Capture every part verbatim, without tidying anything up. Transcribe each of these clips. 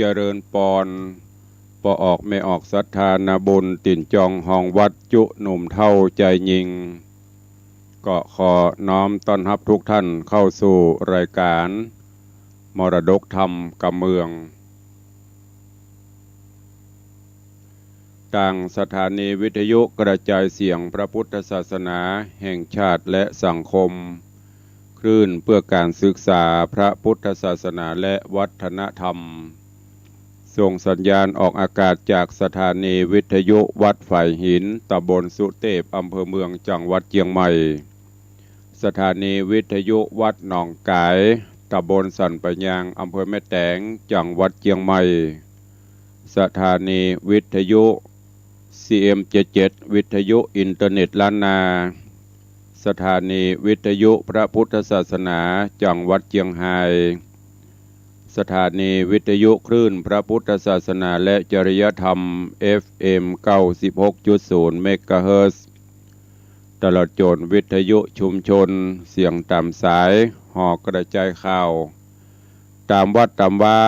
เจริญปอน ป้อออกแม่ออกศรัทธานาบุญ ตี๋นจองฮองวัดจุหนุ่มเฒ่าจายญิง ก็ขอน้อมต้อนฮับทุกท่านเข้าสู่รายการมรดกธรรมกำเมือง ตางสถานีวิทยุกระจายเสียงพระพุทธศาสนาแห่งชาติและสังคม คลื่นเพื่อการศึกษาพระพุทธศาสนาและวัฒนธรรม ส่งสัญญาณออกอากาศจากสถานีวิทยุวัดฝายหิน ตำบลสุเตพ อำเภอเมือง จังหวัดเจียงใหม่ สถานีวิทยุวัดหนองก๋าย ตำบลสันป่ายยาง อำเภอแม่แตง จังหวัดเจียงใหม่ สถานีวิทยุ ซีเอ็ม เจ็ดเจ็ด วิทยุอินเทอร์เน็ตล้านนา สถานีวิทยุพระพุทธศาสนา จังหวัดเจียงฮาย สถานีวิทยุคลื่นพระพุทธศาสนาและจริยธรรม เอฟเอ็ม เก้าสิบหกจุดศูนย์ เมกะเฮิรตซ์ ตลอดจ๋นวิทยุชุมชน เสียงต๋ามสาย หอกระจายข่าว ต๋ามวัดต๋ามวา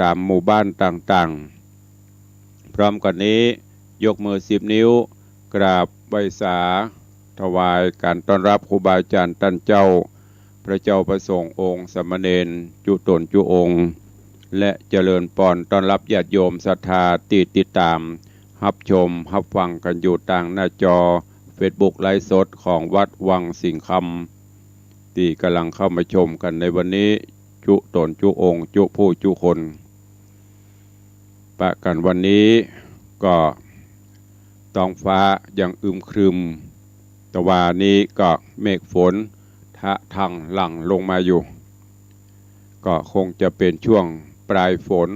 ต๋ามหมู่บ้านต่างๆ พร้อมกั๋นนี้ ยกมือสิบนิ้ว กราบไหว้สา ถวายการต้อนฮับครูบาอาจ๋ารย์ต้านเจ้า พระเจ้าพระสงฆ์องค์สามเณร จุต๋นจุองค์ และเจริญปอนต้อนฮับญาติโยมศรัทธาตี้ติดต๋ามฮับชมฮับฟังกั๋นอยู่ตางหน้าจอเฟซบุ๊กไลฟ์สดของวัดวังสิงห์คำ ตี้ก่ำลังเข้ามาชมกั๋นในวันนี้ จุต๋นจุองค์ จุผู้จุคน ปะกั๋นวันนี้ก็ต๊องฟ้ายังอึมครึม ตะวานี้ก็เมฆฝนทะทังหลั่งลงมาอยู่ ก็คงจะเป๋นช่วงปลายฝน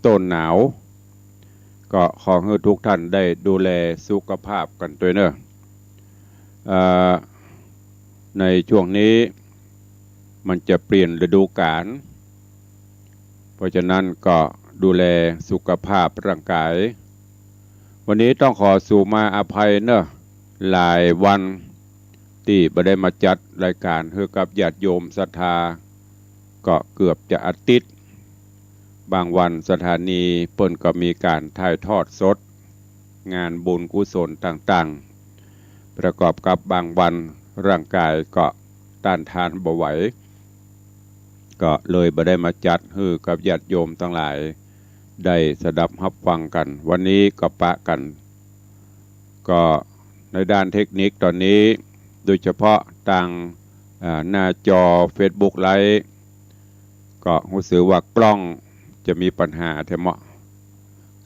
ต้นหนาว ก็ขอหื้อทุกท่านได้ดูแลสุขภาพกั๋นตวยเน่อ เอ่อ ในช่วงนี้มันจะเปลี่ยนฤดูกาล เพราะฉะนั้นก็ดูแลสุขภาพร่างกาย วันนี้ต้องขอสูมาอภัยเน่อ หลายวันตี้บ่ได้มาจัดรายการหื้อกับญาติโยมศรัทธา ก็เกือบจะอาทิตย์ บางวันสถานีเปิ้นก็มีก๋านถ่ายทอดสด งานบุญกุศลต่างๆ ประกอบกับบางวันร่างกายก็ต้านทานบ่ไหว ก็เลยบ่ได้มาจัดหื้อกับญาติโยมตังหลายได้สดับฮับฟังกั๋น วันนี้ก็ปะกั๋น ก็ในด้านเทคนิคต๋อนนี้ โดยเฉพาะตาง อ่า หน้าจอเฟซบุ๊กไลฟ์ ก็ฮู้สึกว่ากล้องจะมีปัญหาแท้เมาะ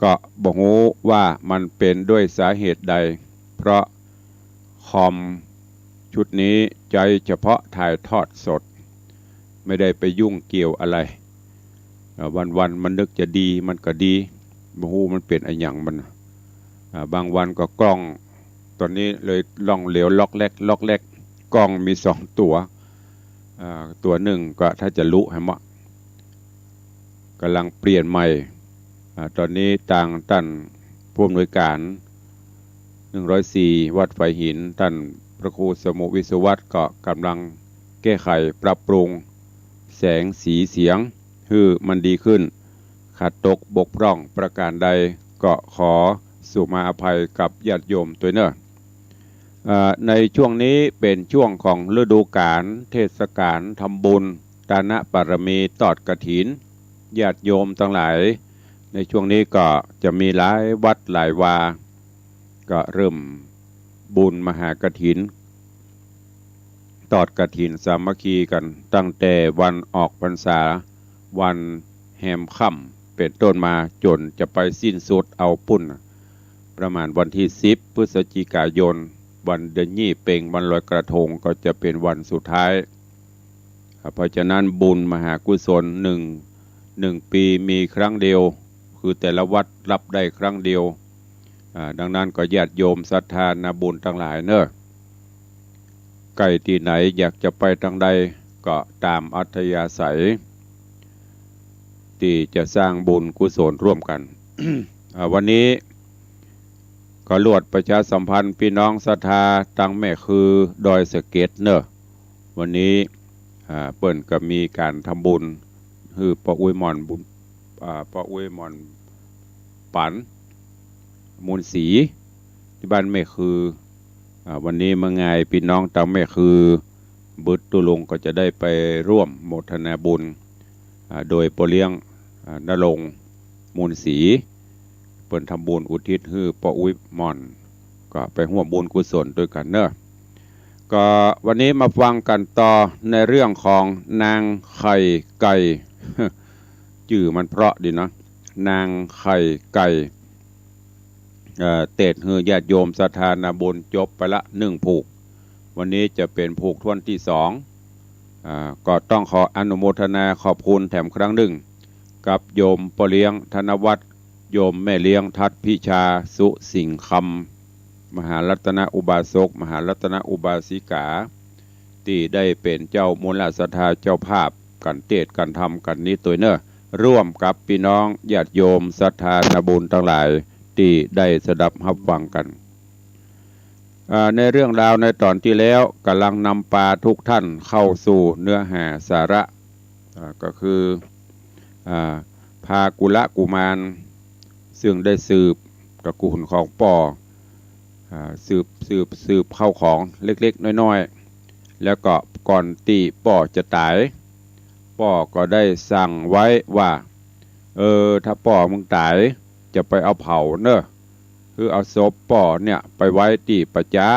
ก็บ่ฮู้ว่ามันเป๋นด้วยสาเหตุใด เพราะคอมชุดนี้ใจ๊เฉพาะถ่ายทอดสด ไม่ได้ไปยุ่งเกี่ยวอะไร เอ่อ วันๆ มันนึกจะดีมันก็ดี บ่ฮู้มันเป๋นอะหยังมัน อ่า บางวันก็กล้อง ต๋อนนี้เลยล่องเหลวล็อกแล็กล็อกแล็ก กล้องมีสองตั๋ว อ่า ตั๋วนึ่งก็ถ้าจะลุแหมเมาะ ก่ำลังเปลี่ยนใหม่ อ่า ต๋อนนี้ตางต้านผู้อำนวยก๋าน หนึ่งร้อยสี่ วัดฝายหิน ต้านพระครูสมุห์ วิศวัฒน์ ก็ก่ำลังแก้ไขปรับปรุงแสงสีเสียงหื้อมันดีขึ้น ขาดตกบกพร่องประก๋านใดก็ขอสูมาอภัยกับญาติโยมตวยเน่อ เอ่อ ในช่วงนี้เป๋นช่วงของฤดูกาลเทศกาลทำบุญตานปารมีตอดกฐิน ญาติโยมตังหลาย ในช่วงนี้ก็จะมีหลายวัดหลายวา ก็เริ่มบุญมหากฐิน ตอดกฐินสามัคคีกั๋น ตั้งแต่วันออกพรรษา วันแฮมค่ำเป๋นต้นมา จ๋นจะไปสิ้นสุดเอาปู้น ประมาณวันตี้สิบ พฤศจิกายน วันเดือนยี่เป๋ง วันลอยกระทงก็จะเป๋นวันสุดท้าย อ่า เพราะฉะนั้นบุญมหากุศลหนึ่ง หนึ่งปี๋มีครั้งเดียว คือแต่ละวัดฮับได้ครั้งเดียว อ่า ดังนั้นก็ญาติโยมศรัทธานาบุญตังหลายเน่อ ใก้ตี้ไหนอยากจะไปตางใดก็ต๋ามอัธยาศัย ตี้จะสร้างบุญกุศลร่วมกั๋น อ่า วันนี้ก็ลวดประชาสัมพันธ์ปี้น้องศรัทธาตางแม่คือดอยสะเก็ดเน่อ วันนี้ อ่า เปิ้นก็มีก๋านทำบุญ หื้อป้ออุ๊ยหม่อนบุญ อ่า ป้ออุ๊ยหม่อนปั๋น มูลศรี ตี้บ้านแม่คือ อ่า วันนี้เมื่องายปี้น้องตางแม่คือบึดตุ๊ลุงก็จะได้ไปร่วมโมทนาบุญ อ่า โดยป้อเลี้ยง อ่า ณรงค์ มูลศรี เปิ้นทำบุญอุทิศหื้อป้ออุ๊ยหม่อน ก็ไปฮ่วมบุญกุศลตวยกั๋นเนาะ ก็วันนี้มาฟังกั๋นต่อในเรื่องของนางไข่ไก่ จื้อมันเพราะดีเนาะ นางไข่ไก่ เอ่อ เตศน์หื้อญาติโยมศรัทธานาบุญจบไปละนึ่งผูก วันนี้จะเป๋นผูกถ้วนตี้สอง อ่า ก็ต้องขออนุโมทนาขอบคุณแถมครั้งนึ่ง กับโยมป้อเลี้ยงธนวัฒน์ โยมแม่เลี้ยงทัดพิชา สุสิงห์คำ มหารัตนอุบาสก มหารัตนอุบาสิกา ตี้ได้เป๋นเจ้ามูลศรัทธาเจ้าภาพกั๋นเตศน์กั๋นธรรมกั๋นนี้ตวยเนาะ ร่วมกับปี้น้องญาติโยมศรัทธานาบุญตังหลาย ตี้ได้สดับฮับฟังกั๋น อ่า ในเรื่องราวในต๋อนตี้แล้ว ก่ำลังนำปาทุกท่านเข้าสู่เนื้อหาสาระ อ่า ก็คือ อ่า พากุละกุมาร ซึ่งได้สืบตระกูลของป้อ อ่า สืบ สืบ สืบเข้าของเล็กๆ น้อยๆ แล้วก็ก่อนตี้ป้อจะต๋าย ป้อก็ได้สั่งไว้ว่า เออ ถ้าป้อมึงต๋าย จะไปเอาเผาเนาะ หื้อเอาศพป้อเนี่ยไปไว้ตี้ป่าจ๊า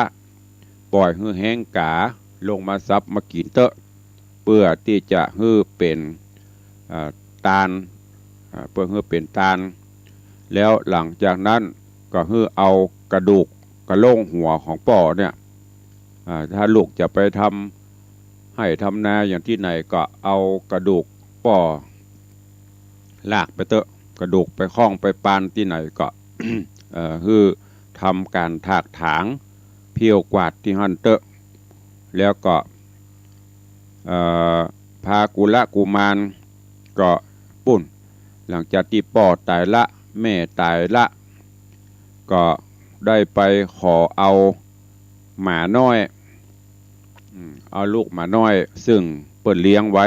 ป่อยหื้อแฮ้งก๋าลงมาสับมากิ๋นเต๊อะ เปื้อตี้จะหื้อเป๋น อ่า ตาน อ่า เปื้อหื้อเป๋นตาน แล้วหลังจากนั้นก็หื้อเอากระดูกกะโหลงหัวของป้อเนี่ย อ่า ถ้าลูกจะไปทำไฮ่ทำนาอย่างตี้ไหนก็เอากระดูกป้อลากไปเต๊อะ กระดูกไปข้องไปปานตี้ไหนก็ เอ่อ หื้อทำก๋านถากถางเผี้ยวกวาดตี้หั้นเต๊อะ แล้วก็ เอ่อ พากุละกุมารก็ปุ้น หลังจากตี้ป้อต๋ายละ แม่ต๋ายละ ก็ได้ไปขอเอาหมาน้อย อืม เอาลูกหมาน้อย ซึ่งเปิ้นเลี้ยงไว้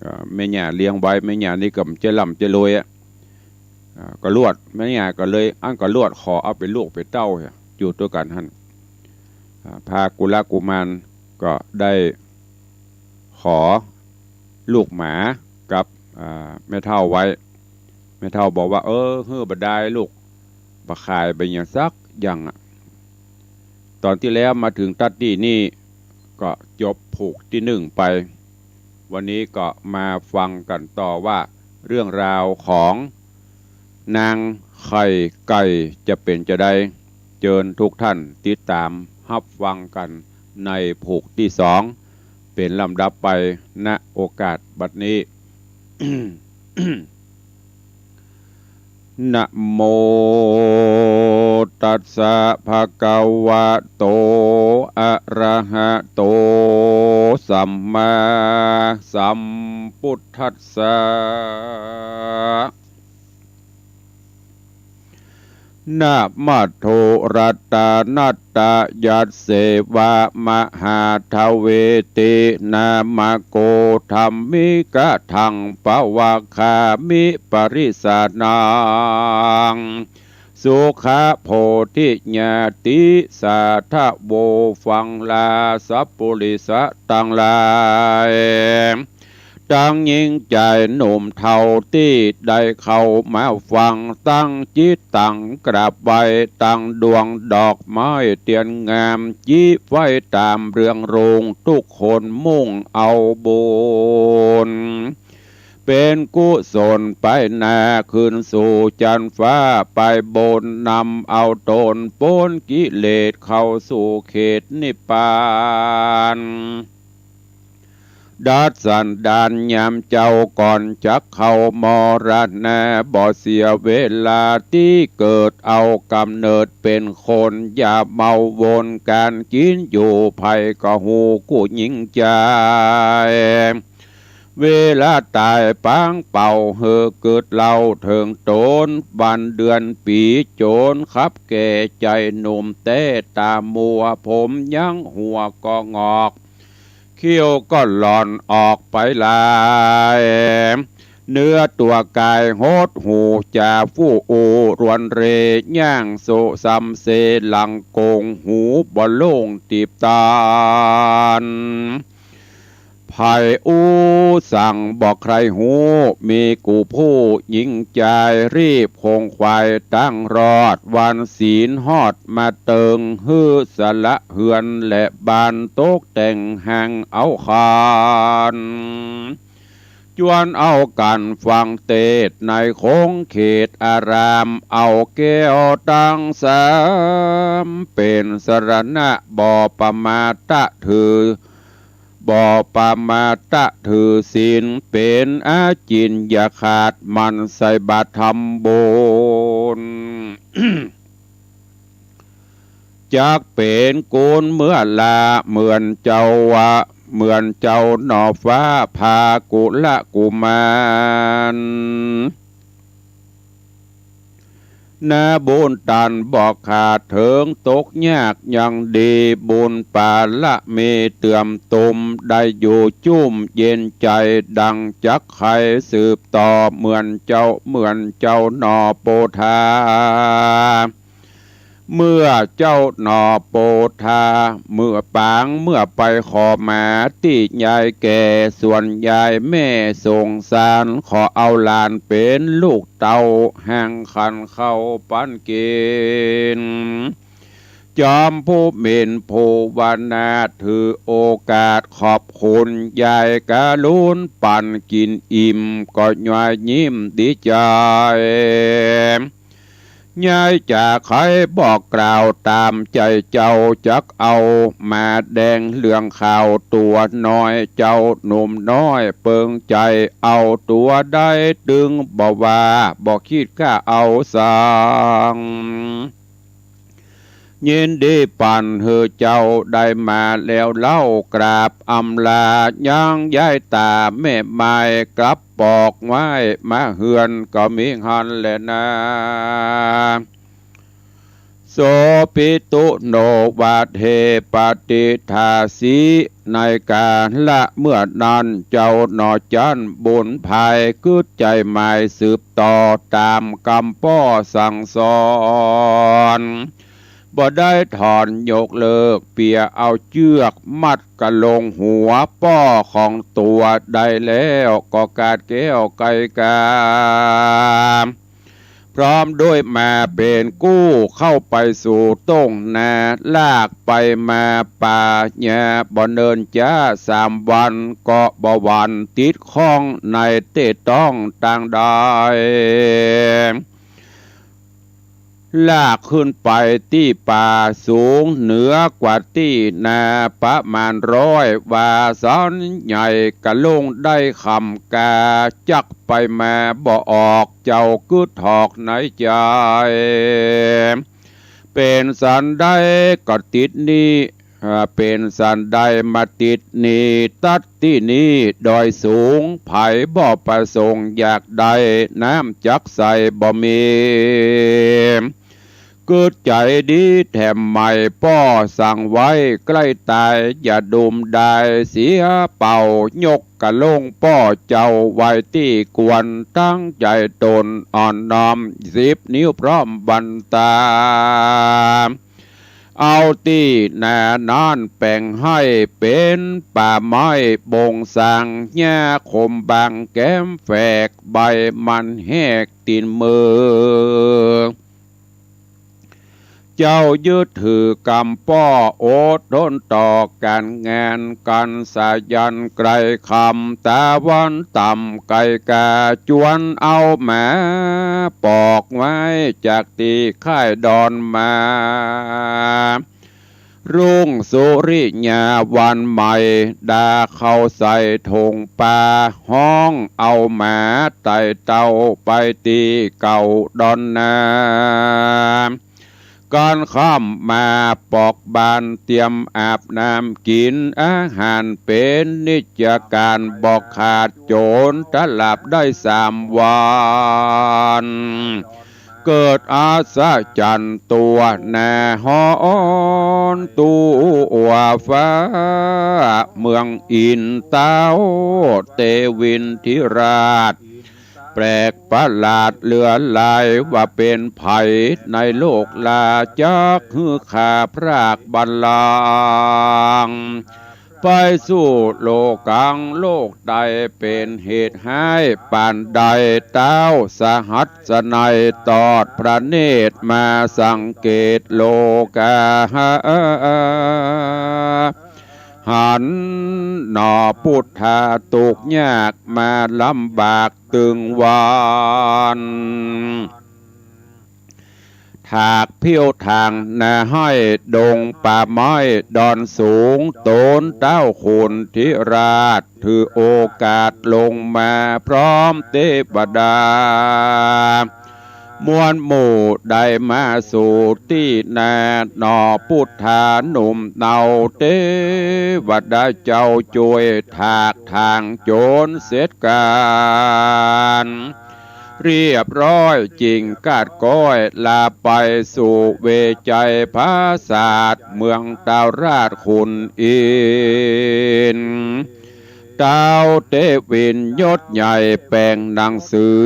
เอ่อ แม่ย่าเลี้ยงไว้ แม่ย่านี่ก็บ่ใจ้ร่ำใจ้รวยอะ อ่า ก็ลวด แม่ย่าก็เลย อั้นก็ลวดขอเอาเป๋นลูกเป๋นเต้าอยู่ตวยกั๋นหั้น อ่า พากุละกุมารก็ได้ขอลูกหมากับ อ่า แม่เฒ่าไว้ แม่เฒ่าบอกว่า เออ หื้อบ่ดายลูก บ่ขายบ่หยังสักอย่างอะ ต๋อนตี้แล้วมาเถิงตั๊ดตี้นี่ก็จบผูกตี้นึ่งไป วันนี้ก็มาฟังกั๋นต่อว่าเรื่องราวของนางไข่ไก่จะเป๋นจาใด เจิญทุกท่านติดต๋ามฮับฟังกั๋นในผูกตี้สอง เป๋นลำดับไป ณ โอกาสบัดนี้ นะโมตัสสะ ภะคะวะโต อะระหะโต สัมมาสัมพุทธัสสะ นะมะโท รัตตะนะตะยัสเสวะ มะหาทะเวติ นะมะโก ธัมมิกะถัง ปะวะคามิ ปะริสานัง สุขะโพธิญาติ สาธะโว ฟังลา สัปปุริสะตังหลาย ตังญิงจายหนุ่มเฒ่าตี้ได้เข้ามาฟัง ตั้งจิตตั้งกราบไหว้ ตั้งดวงดอกไม้เตียนงาม จี๊ไว้ต๋ามเรืองโรง กู้คนมุ่งเอาบุญ เป๋นกุศลไปหน้าขึ้นสู่จั๊นฟ้าไปบน นำเอาต๋นป๊นกิเลสเข้าสู่เขตนิพพาน ดัดสันดานยามเจ้าก่อนจักเข้ามรณะ บ่เสียเวลาตี้เกิดเอาก๋ำเนิดเป๋นคน อย่าเมาวนก๋านกิ๋นอยู่ ใผก็ฮู้กู้ญิงจาย เวลาต๋ายปางเป่า หื้อกึ๊ดเล่าเถิงต๋น วันเดือนปี๋จ๋น คับแก่ใจ๋หนุ่มแต๊ ต๋ามัวผมยังหัวก็งอก เขี้ยวก็หล่อนออกไปหลาย เนื้อตั๋วก๋ายหดหู่ จ๋าฟู่อู้รวนเร ย่างโซซำเซ หลังโก๋ง หูบ่โล่งตีบตาน ใผอู้สังบ่ใค่ฮู้ มีกูผู้ญิงจาย รีบขงขวายตั้งรอด วันศีลฮอดมาเติง หื้อสละเฮือนและบ้าน ตกแต่งหังเอาขาน จวนเอากั๋นฟังเตสน์ ในขงเขตอาราม เอาแก้วตังสาม เป๋นสรณะ บ่ประมาทตะถือ บ่ประมาทตะถือศีล เป๋นอาจิณอย่าขาด หมั่นใส่บาตรทำบุญ จักเป๋นกุณเมื่อลา เหมือนเจ้าว่า เหมือนเจ้าหน่อฟ้า ภากุละกุมาร นาบุญตันบ่ขาด เถิงตกยากยังดี บุญปาระมีเตื่อมตุม ได้อยู่จุ่มเย็นใจ๋ ดังจักใค่สืบต่อ เหมือนเจ้า เหมือนเจ้าหน่อโปธา เมื่อเจ้าหน่อโปธา เมื่อปางเมื่อไปขอมา ตี้ยายแก่ ส่วนยายแม่สงสาร ขอเอาหลานเป๋นลูกเต้า หังขันข้าวปั๋นกิ๋น จอมผู้เมตตาวาสนา ถือโอกาสขอบคุณ ยายกรุณปั๋นกิ๋นอิ่ม ก็ย้อยยิ้มดีใจ๋ ยายจ๋าใค่บอกกล่าวต๋ามใจ๋เจ้า จักเอามาแดงเหลืองขาวตั๋วน้อย เจ้าหนุ่มน้อยเปิงใจ๋ เอาตั๋วใดตึงบ่ว่า บ่คิดค่าเอาสัง ยินดีปั๋นหื้อเจ้าได้มาแล้วเล่า กราบอำลายังยายต๋าแม่ไม้ กลับปอกไว้มาเฮือนก็มีหั้นแลนา โสปิตุโน วาเท ปฏิทาสิ ในกาละเมื่อนั้น เจ้าหน่อจั๊นบุญภาย กึ๊ดใจ๋หมายสืบต่อ ต๋ามกำป้อสั่งสอน บ่ได้ถอนยกเลิก เปียเอาเจื้อกมัดกะลงหัวป้อของตั๋วได้แล้ว ก็กาดแก้วไก่กา พร้อมด้วยมาเป๋นกู้ เข้าไปสู่ต้งนา ลากไปมาป่าหญ้า บ่เนินจ๊าสามวัน ก็บ่หวั่นติดข้อง ในเต๊ต้องตางใด ลากขึ้นไปตี้ป่าสูง เหนือกว่าตี้นาประมาณร้อยวา สันใหญ่กะลงได้คำกา จักไปมาบ่ออก เจ้ากึ๊ดหอกในใจ๋ เป๋นสันใดก็ติดนี้ อ่า เป๋นสันใดมาติดนี้ ตัดตี้นี้ดอยสูง ใผบ่ประสงค์อยากได้ น้ำจักใส่บ่มี กึ๊ดใจ๋ดีแถมใหม่ ป้อสั่งไว้ใก้ต๋าย อย่าดุมดายเสียเป่า ยกกะลงป้อเจ้าไว้ตี้ควร ตั้งใจ๋ต๋นอ่อนน้อม สิบนิ้วพร้อมบันตา เอาตี้นานั้นแป๋งหื้อเป๋นป่าไม้บงสัง หญ้าขมบังแก้มแฝก ใบมันแหกตี๋นมือ เจ้ายึดถือกำป้อ อดทนต่อก๋านงาน กั๋นสายันไกลคำ ตะวันต่ำไกลกา จวนเอามาปอกไว้ จากตี้ค่ายดอนมา รุ่งสุริยาวันใหม่ ดาเข้าใส่ถงป่า ฮ้องเอาหมาไต่เต้า ไปตี้เก่าดอนนา ก๋านค่ำมาปอกบ้าน เตรียมอาบน้ำกิ๋นอาหาร เป๋นนิจการบ่ขาด จ๋นตะหลาบได้สามวัน เกิดอัศจรรย์ตั๋วหน้าฮ้อนตั๋วฟ้า เมืองอินเต้าเตวินทิราช ปลกประหลาดเหลือหลาย ว่าเป๋นใผในโลกลา จักหื้อข้าพรากบัลลังก์ ไปสู่โลกังโลกใต้ เป๋นเหตุฮ้ายปานใด ท้าวสหัสสนัยตอดพระเนตรมาสังเกตโลกา หันหน่อปุทธาทุกข์ยากมาลำบากตึงวัน ถากเผี้ยวถางนาฮ้าย ดงป่าไม้ดอนสูง ต๋นท้าวขุนธิราช ถือโอกาสลงมาพร้อมเตวดา มวลหมู่ได้มาสู่ตี้นา หน่อปุทธาหนุ่มเนา เตวดาเจ้าจ้วยถากถางโจรเสร็จก๋าน เรียบร้อยจึงกาดก้อยลาไปสู่เวไชยปราสาท เมืองท้าวราชขุนอินทร์ ท้าวเตวินยศใหญ่แป๋งหนังสือ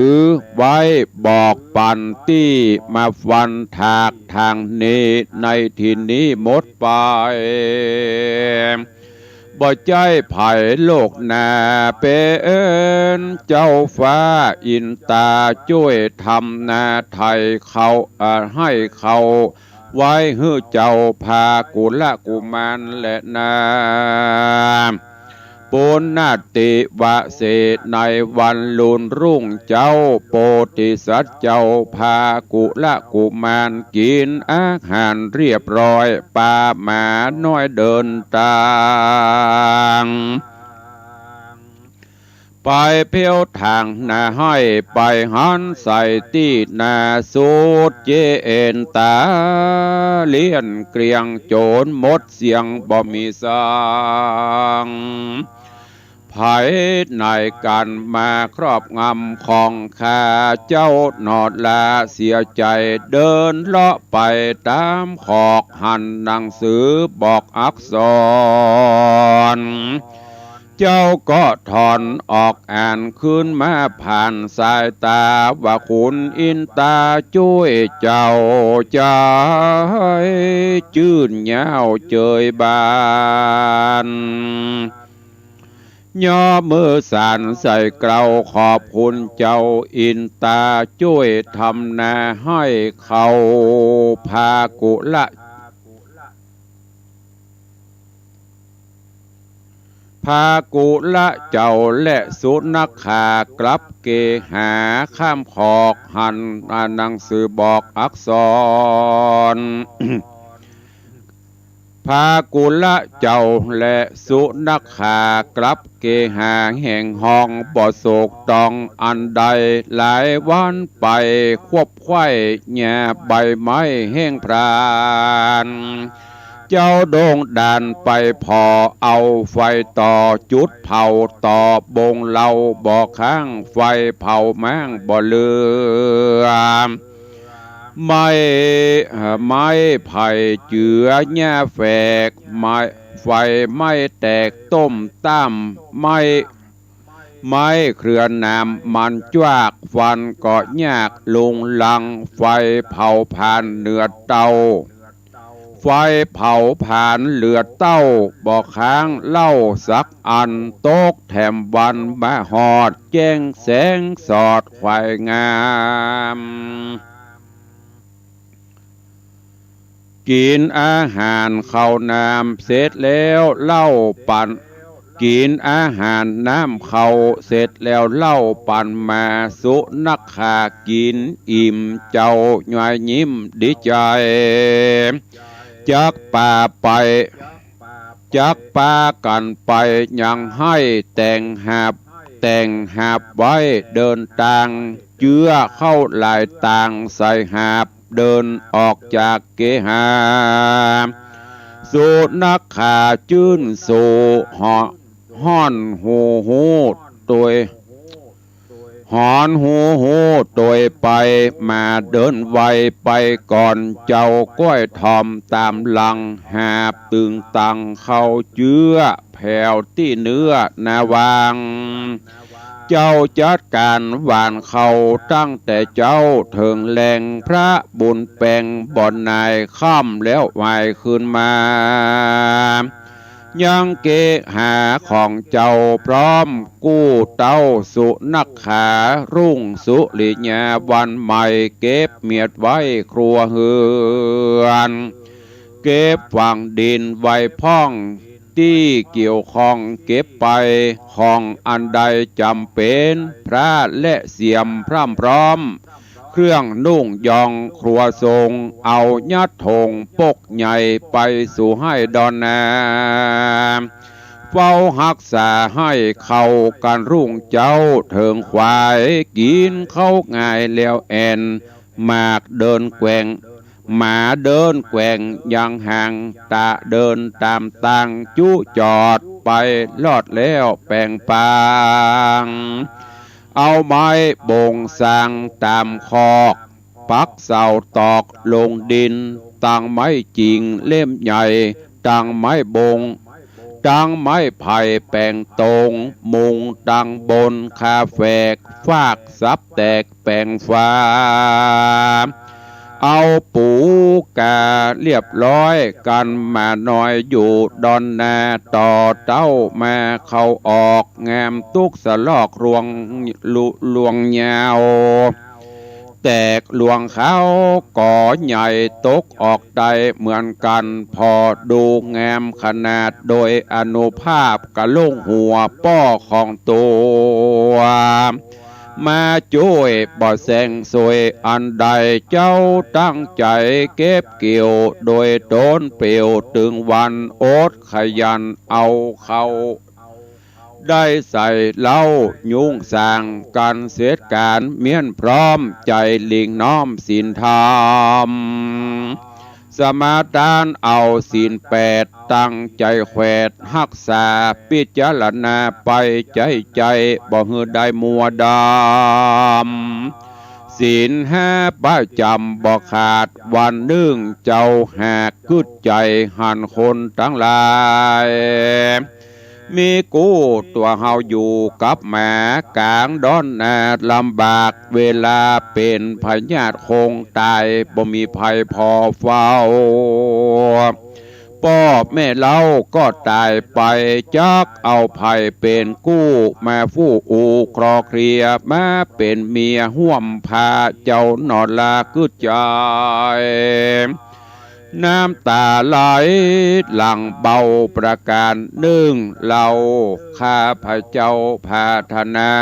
ไว้บอกปันตี้มาฟันถากถางนี้ ในตี้นี้หมดไป บ่ใจ้ใผโลกนา เป๋นเจ้าฟ้าอินตา จ้วยทำนาไถ่เขา เอ่อ ให้เขาไว้หื้อเจ้าภากุละกุมารแลนา ปุณณติวเส ในวันลุนรุ่งเจ้า โพธิสัตว์เจ้าภากุละกุมาร กิ๋นอาหารเรียบร้อย ปาหมาน้อยเดินตาง ไปเผี้ยวถางนาฮ้าย ไปหันใส่ตี้นาสุดเจเอนตา เลี้ยนเกลี้ยงโจรหมดเสี้ยงบ่มีสัง ใผในกั๋นมาครอบงำของข้าเจ้าหนอลา เสียใจ๋เดินเลาะไปต๋ามขอก หันหนังสือบอกอักษร เจ้าก็ถอนออกอ่านคืนมาผ่านสายต๋า ว่าขุนอินตาจ้วยเจ้าใจ๋จื้นยาวเจยบาน ย่อมือสานใส่เกล้าขอบคุณเจ้าอินตาจ้วยทำนาฮ้ายเขา ภากุละ ภากุละเจ้าและสุนักขากลับเกหาข้ามขอก หันหนังสือบอกอักษร ภากุละเจ้าและสุนักขากลับเกหาแห่งห้องบ่โศกต้องอันใด หลายวันไปควับไขว่หญ้าใบไม้แห้งพราน เจ้าโด่งด่านไปผ่อเอาไฟต่อจุดเผาต่อบงเหล้าบ่ค้าง ไฟเผาม้างบ่เหลือ ไม้ ไม้ไผ่เจือหญ้าแฝก ไม้ ไฟไหม้แตกต้มต้าม ไม้ ไม้เครือหนามมันจวาก ฟันก็ยากลุงลัง ไฟเผาผลาญเหลือเต้า ไฟเผาผลาญเหลือเต้า บ่ค้างเหล้าสักอัน ตกแถมวันมาฮอด แจ้งแสงสอดไขว่งาม กิ๋นอาหารข้าวน้ำเสร็จแล้ว เหล้าปั๋น กิ๋นอาหารน้ำข้าวเสร็จแล้ว เหล้าปั๋นมา สุนักขากิ๋นอิ่ม เจ้าย้อยยิ้มดีใจ๋ จักปาไป จักปากั๋นไปยังฮ้าย แต่งหาบ แต่งหาบไว้เดินตาง เจื้อข้าวหลายตางใส่หาบ เดินออกจากเกหา สุนักขาจื้นสู่ ฮ้อน ฮ้อนฮูฮูโตย ฮ้อนฮูฮูโตยไปมา เดินไวไปก่อนเจ้า ก้อยถ่อมต๋ามหลัง หาบตึงตังเข้าเจื้อ แผวตี้เนื้อหน้าวาง เจ้าจัดก๋านหว่านข้าวตั้งแต่เจ๊าเถิงแลง พระบุญแปงบ่หน่ายค่ำแล้วไหว้คืนมา ยังเกหาของเจ้าพร้อมกู้เต้าสุนักขา รุ่งสุริยาวันใหม่เก็บเมียดไว้ครัวเฮือน เก็บฝังดินไว้พ่อง ตี้เกี่ยวข้องเก็บไป ของอันใดจ๋ำเป๋น พระและเสียมพร่ำพร้อม เครื่องนุ่งยองครัวทรง เอายัดถงปกใหญ่ไปสู่ไฮ่ดอนนา เฝ้าฮักษาไฮ่เข้ากั๋นรุ่งเจ๊าเถิงขวาย กิ๋นข้าวง่ายแล้วแอ่น หมากเดินแกว่ง หมาเดินแกว่งยังห่าง ตะเดินต๋ามตาง จุจอดไปรอดแล้วแป๋งปาง เอาไม้บ่งสร้างต๋ามคอก ปักเสาตอกลงดิน ตังไม้จิงเล่มใหญ่ ตังไม้บ่ง ตังไม้ไผ่แป๋งตง มุงตังบนคาแฝก ฟากสับแตกแป๋งฝา เอาปูกาเรียบร้อย กั๋นหมาน้อยอยู่ดอนนา ต่อเต๊ามาเข้าออก งามตุ๊กสะลอกรวงลุ รวงยาว แตกรวงขาวก๋อใหญ่ตกออกได้เหมือนกั๋น ผ่อดูงามขนาด โดยอานุภาพกะลุงหัวป้อของตั๋ว มาจ้วยบ่แสงสวยอันใด เจ้าตั้งใจ๋เก็บเกี่ยว โดยต๋นเปลี่ยวตึงวัน อดขยันเอาเข้า ได้ใส่เหล้ายุงสาง กั๋นเสร็จก๋านเมี้ยนพร้อม ใจ๋หลิ่งน้อมศีลธรรม สมาทานเอาศีลแปด ตั้งใจ๋แขวดฮักษา พิจารณาไปใจ๋ใจ๋ บ่หื้อได้มัวดำ ศีลห้าประจ๋ำบ่ขาด วันนึ่งเจ้าหากกึ๊ดใจ๋ หันคนตังหลาย มีกู้ตั๋วเฮาอยู่กับหมา ก๋างดอนนาลำบาก เวลาเป๋นพยาธิคงต๋าย บ่มีใผผ่อเฝ้า ป้อแม่เล้าก็ต๋ายไป จักเอาใผเป๋นกู้ มาฟู่อู้คลอเคลีย มาเป๋นเมียฮ่วมพา เจ้าหนอลากึ๊ดใจ๋ น้ำต๋าไหลหลั่งเบาประก๋านนึ่ง เฮาข้าพเจ้าปรารถนา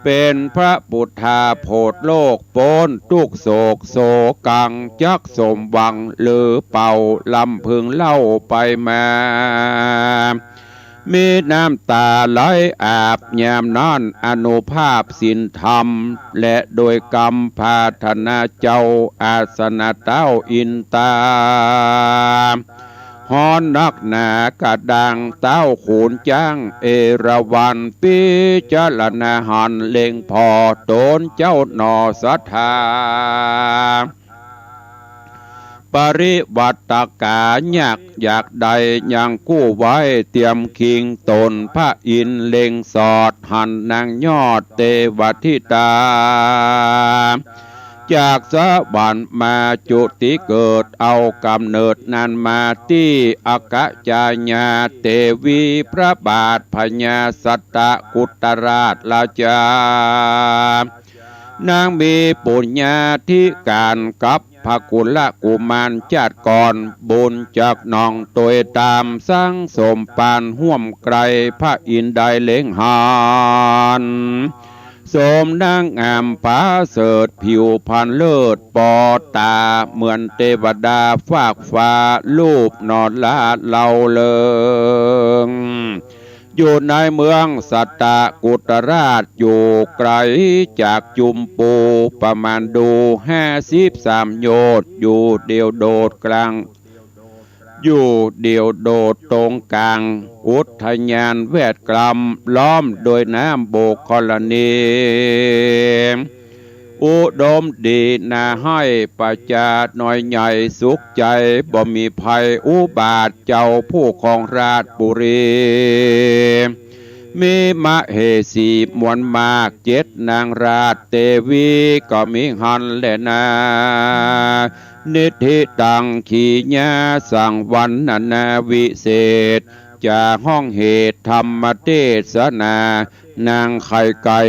เป๋นพระปุทธาโผดโลก ป๊นตุ๊กข์โศกโศกัง จักสมหวังหรือเปล่า ลำพึงเล่าไปมา มีน้ำต๋าไหลอาบยามนั้น อานุภาพศีลธรรม และโดยกำปรารถนาเจ้า อาสนะเต๊าอินตา ฮ้อนนักหนากระด้าง เต๊าขุนจ๊างเอราวัณ พิจารณาหันเล็งผ่อ ต๋นเจ้าหนอศรัทธา ปริวัตกา ยากอยากได้ยังกู้ไว้ เตรียมคิงต๋นพระอินทร์ เล็งสอดหันนางยอดเตวธิดา จากสวรรค์มาจุติเกิด เอาก๋ำเนิดนั้นมาตี้อัคคยาญาเตวี พระบาทพญาสัตตกุตราชราชา นางมีปุญญาธิก๋านกับพระกุลกุมารจาติก่อน บุญจากน้องตวยต๋าม สังสมปานฮ่วมไกล พระอินทร์ได้เล็งหัน สมนางงามประเสริฐ ผิวพรรณเลิศปอต๋า เหมือนเตวดาฟากฟ้า รูปหนอลาเล่าเริง อยู่ในเมืองสัตตกุตราช อยู่ไกลจากจุมปูประมาณดูห้าสิบสามโยชน์ อยู่เดี่ยวโดดกลาง อยู่เดี่ยวโดดตรงกลางอุทยานแวดล้อม ล้อมโดยน้ำโบกธรณี อุดมดีน่าใฮ่ ประจาน้อยใหญ่สุขใจ บ่มีภัยอุบาท เจ้าผู้ครองราชบุรี มีมเหสีมวลมากเจ็ดนางราชเตวีก็มีหั้นแลนา นิธิตัง ขีญาสัง วรรณนาวิเศษ จะฮ้องเหตุธรรมเตสนา นางไข่ไก่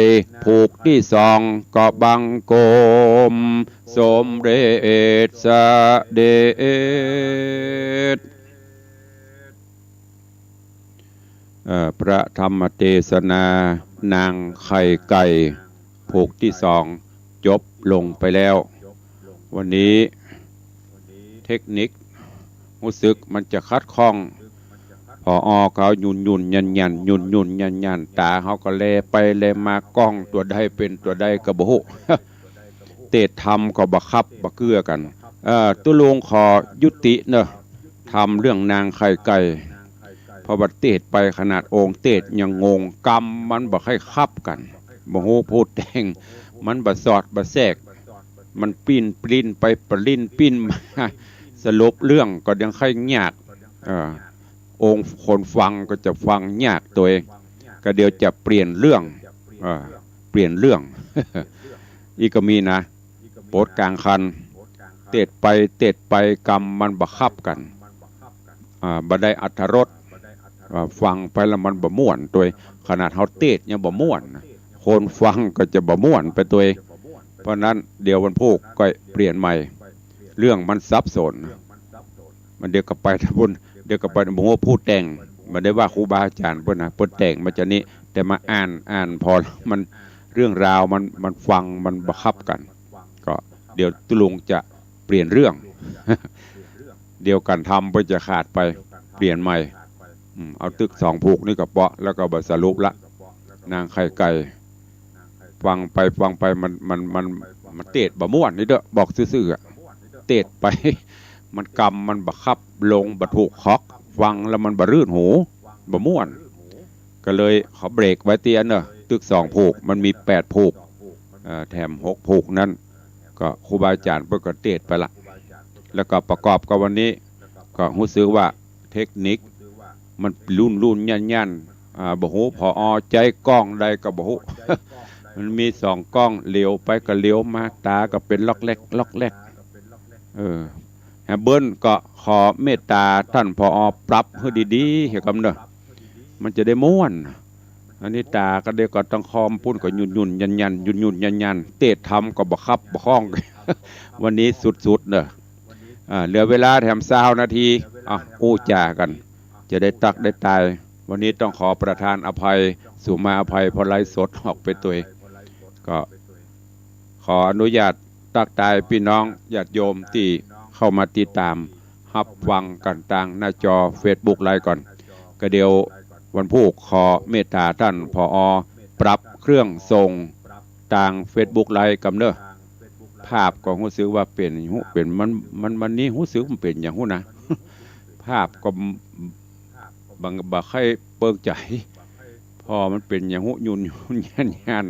ผูกตี้สองก็บังคมสมเร็จเสด็จ เอ่อ พระธรรมเตสนานางไข่ไก่ผูกตี้สองจบลงไปแล้ว วันนี้เทคนิคฮู้สึกมันจะขัดข้อง ผอ.เขาหยุ่นๆ ยันๆ หยุ่นๆ ยันๆ ต๋าเขาก็แลไปแลมา ก้องตั๋วใดเป๋นตั๋วใดก็บ่ฮู้ เตสน์ธรรมก็บ่คับบ่เกื้อกั๋น เอ่อ ตุ๊ลุงขอยุติเนาะ ธรรมเรื่องนางไข่ไก่ เพราะว่าเตสน์ไปขนาดองค์เตสน์ยังงง กำมันบ่ใค่คับกั๋น บ่ฮู้ผู้แต่ง มันบ่สอดบ่แทรก มันปิ้นปลิ้นไปปลิ้นปิ้นมา สรุปเรื่องก็ยังใค่ยาก เอ่อ องค์คนฟังก็จะฟังยากตวย ก็เดี๋ยวจะเปลี่ยนเรื่อง เอ่อ เปลี่ยนเรื่อง อี้ก็มีนะ ปดก๋างคัน เตสน์ไปเตสน์ไป กำมันบ่คับกั๋น อ่า บ่ได้อรรถรส อ่า ฟังไปแล้วมันบ่ม่วนตวย ขนาดเฮาเตสน์ยังบ่ม่วนนะ คนฟังก็จะบ่ม่วนไปตวย เพราะนั้นเดี๋ยววันพูกก็เปลี่ยนใหม่ เรื่องมันสับสน มันเดี๋ยวก็ไปตะปุ้น เดี๋ยวก็ไป บ่ฮู้ผู้แต่ง บ่ได้ว่าครูบาอาจ๋ารย์เปิ้นนะ เปิ้นแต่งมาจานี้ แต่มาอ่าน อ่านพอมัน เรื่องราวมัน มันฟังมันบ่คับกั๋น ก็เดี๋ยวตุ๊ลุงจะเปลี่ยนเรื่อง เดี๋ยวกั๋นธรรมเปิ้นจะขาดไป เปลี่ยนใหม่ อืม เอาตึกสองผูกนี่ก็เปาะ แล้วก็บ่สรุปละ นางไข่ไก่ ฟังไปฟังไปมัน มัน มัน มันเตสน์บ่ม่วนนี่เด้อ บอกซื่อๆ อะ เตสน์ไป มันกำมันบ่คับ ลงบ่ถูกคอก ฟังแล้วมันบ่รื่นหู บ่ม่วน ก็เลยขอเบรกไว้เตื้อเนาะ ตึกสองผูก มันมีแปดผูก เอ่อ แถมหกผูกนั้น ก็ครูบาอาจ๋ารย์เปิ้นก็เตสน์ไปละ แล้วก็ประกอบกับวันนี้ ก็ฮู้สึกว่าเทคนิคมันลุ่นๆ ยันๆ อ่า บ่ฮู้ ผอ.ใจ๊ก้องใดก็บ่ฮู้ มันมีสองก้อง เหลียวไปก็เหลียวมา ต๋าก็เป๋นล็อกแล็ก ล็อกแล็ก เออ ฮะ เปิ้นก็ขอเมตต๋าต้าน ผอ.ปรับหื้อดีๆ เหียกำเนาะ มันจะได้ม่วน อันนี้ต๋าก็เดี๋ยวก็ต้องคอมปุ้นก็หยุ่นๆ ยันๆ หยุ่นๆ ยันๆ เตสน์ธรรมก็บ่คับบ่คล่อง วันนี้สุดๆ เนาะ อ่า เหลือเวลาแถมซาวนาที อ่ะ อู้จ๋ากั๋น จะได้ตักได้ตาย วันนี้ต้องขอประทานอภัย สุมาอภัย เพราะไลฟ์สดออกไปตวย ก็ขออนุญาตตักตายปี้น้องญาติโยมตี้เข้ามาติดต๋ามฮับฟังกั๋นตางหน้าจอเฟซบุ๊กไลฟ์ก่อน ก็เดี๋ยววันพูกขอเมตต๋าต้าน ผอ.ปรับเครื่องส่งตางเฟซบุ๊กไลฟ์กำเนาะ ภาพก็ฮู้สึกว่าเป๋น ฮู้เป๋น มัน มัน มันนี่ฮู้สึกมันเป๋นหยังฮู้นะ ภาพก็ บ่ บ่ใค่เปิงใจ๋ เพราะมันเป๋นหยังฮู้ หยุ่นๆ ยัน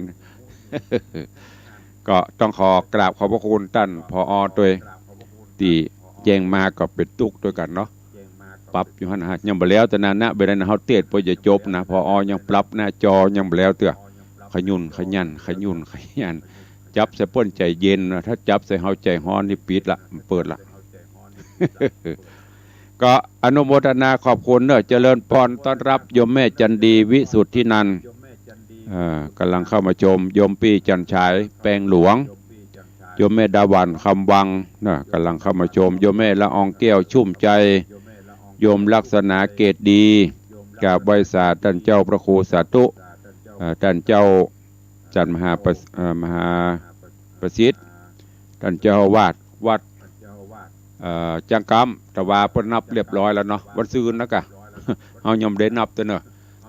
ๆ ก็ต้องขอกราบขอบพระคุณต้าน ผอ.ตวย ตี้แจ้งมาก็เป๋นตุ๊กข์ตวยกั๋นเนาะ ปรับอยู่หั้นนะ ยังบ่แล้วเตื้อนะ เวลานั้นเฮาเตสน์เปิ้นจะจบนะ ผอ.ยังปรับหน้าจอยังบ่แล้วเตื้อ ขยุ่นขยัน ขยุ่นขยัน จับใส่เปิ้นใจ๋เย็นนะ ถ้าจับใส่เฮาใจ๋ฮ้อนนี่ปิดละ เปิดละ ก็อนุโมทนาขอบคุณเนาะ เจริญพร ต้อนรับโยมแม่จันดี วิสุทธินันท์ เอ่อ กำลังเข้ามาชม โยมปี้จันฉาย แปงหลวง โยมแม่ดาหวัน คำวัง นะ กำลังเข้ามาชม โยมแม่ละอองแก้ว ชุ่มใจ โยมลักษณา เกตดี กราบไหว้สาต้านเจ้าพระครูสาธุ เอ่อ ต้านเจ้า จันทร์มหาประ เอ่อ มหาประสิทธิ์ ต้านเจ้าอาวาสวัด เอ่อ จังกำ แต่ว่าเปิ้นนับเรียบร้อยแล้วเนาะ วันซืนนะกะ เฮายังบ่ได้นับเตื้อเนาะ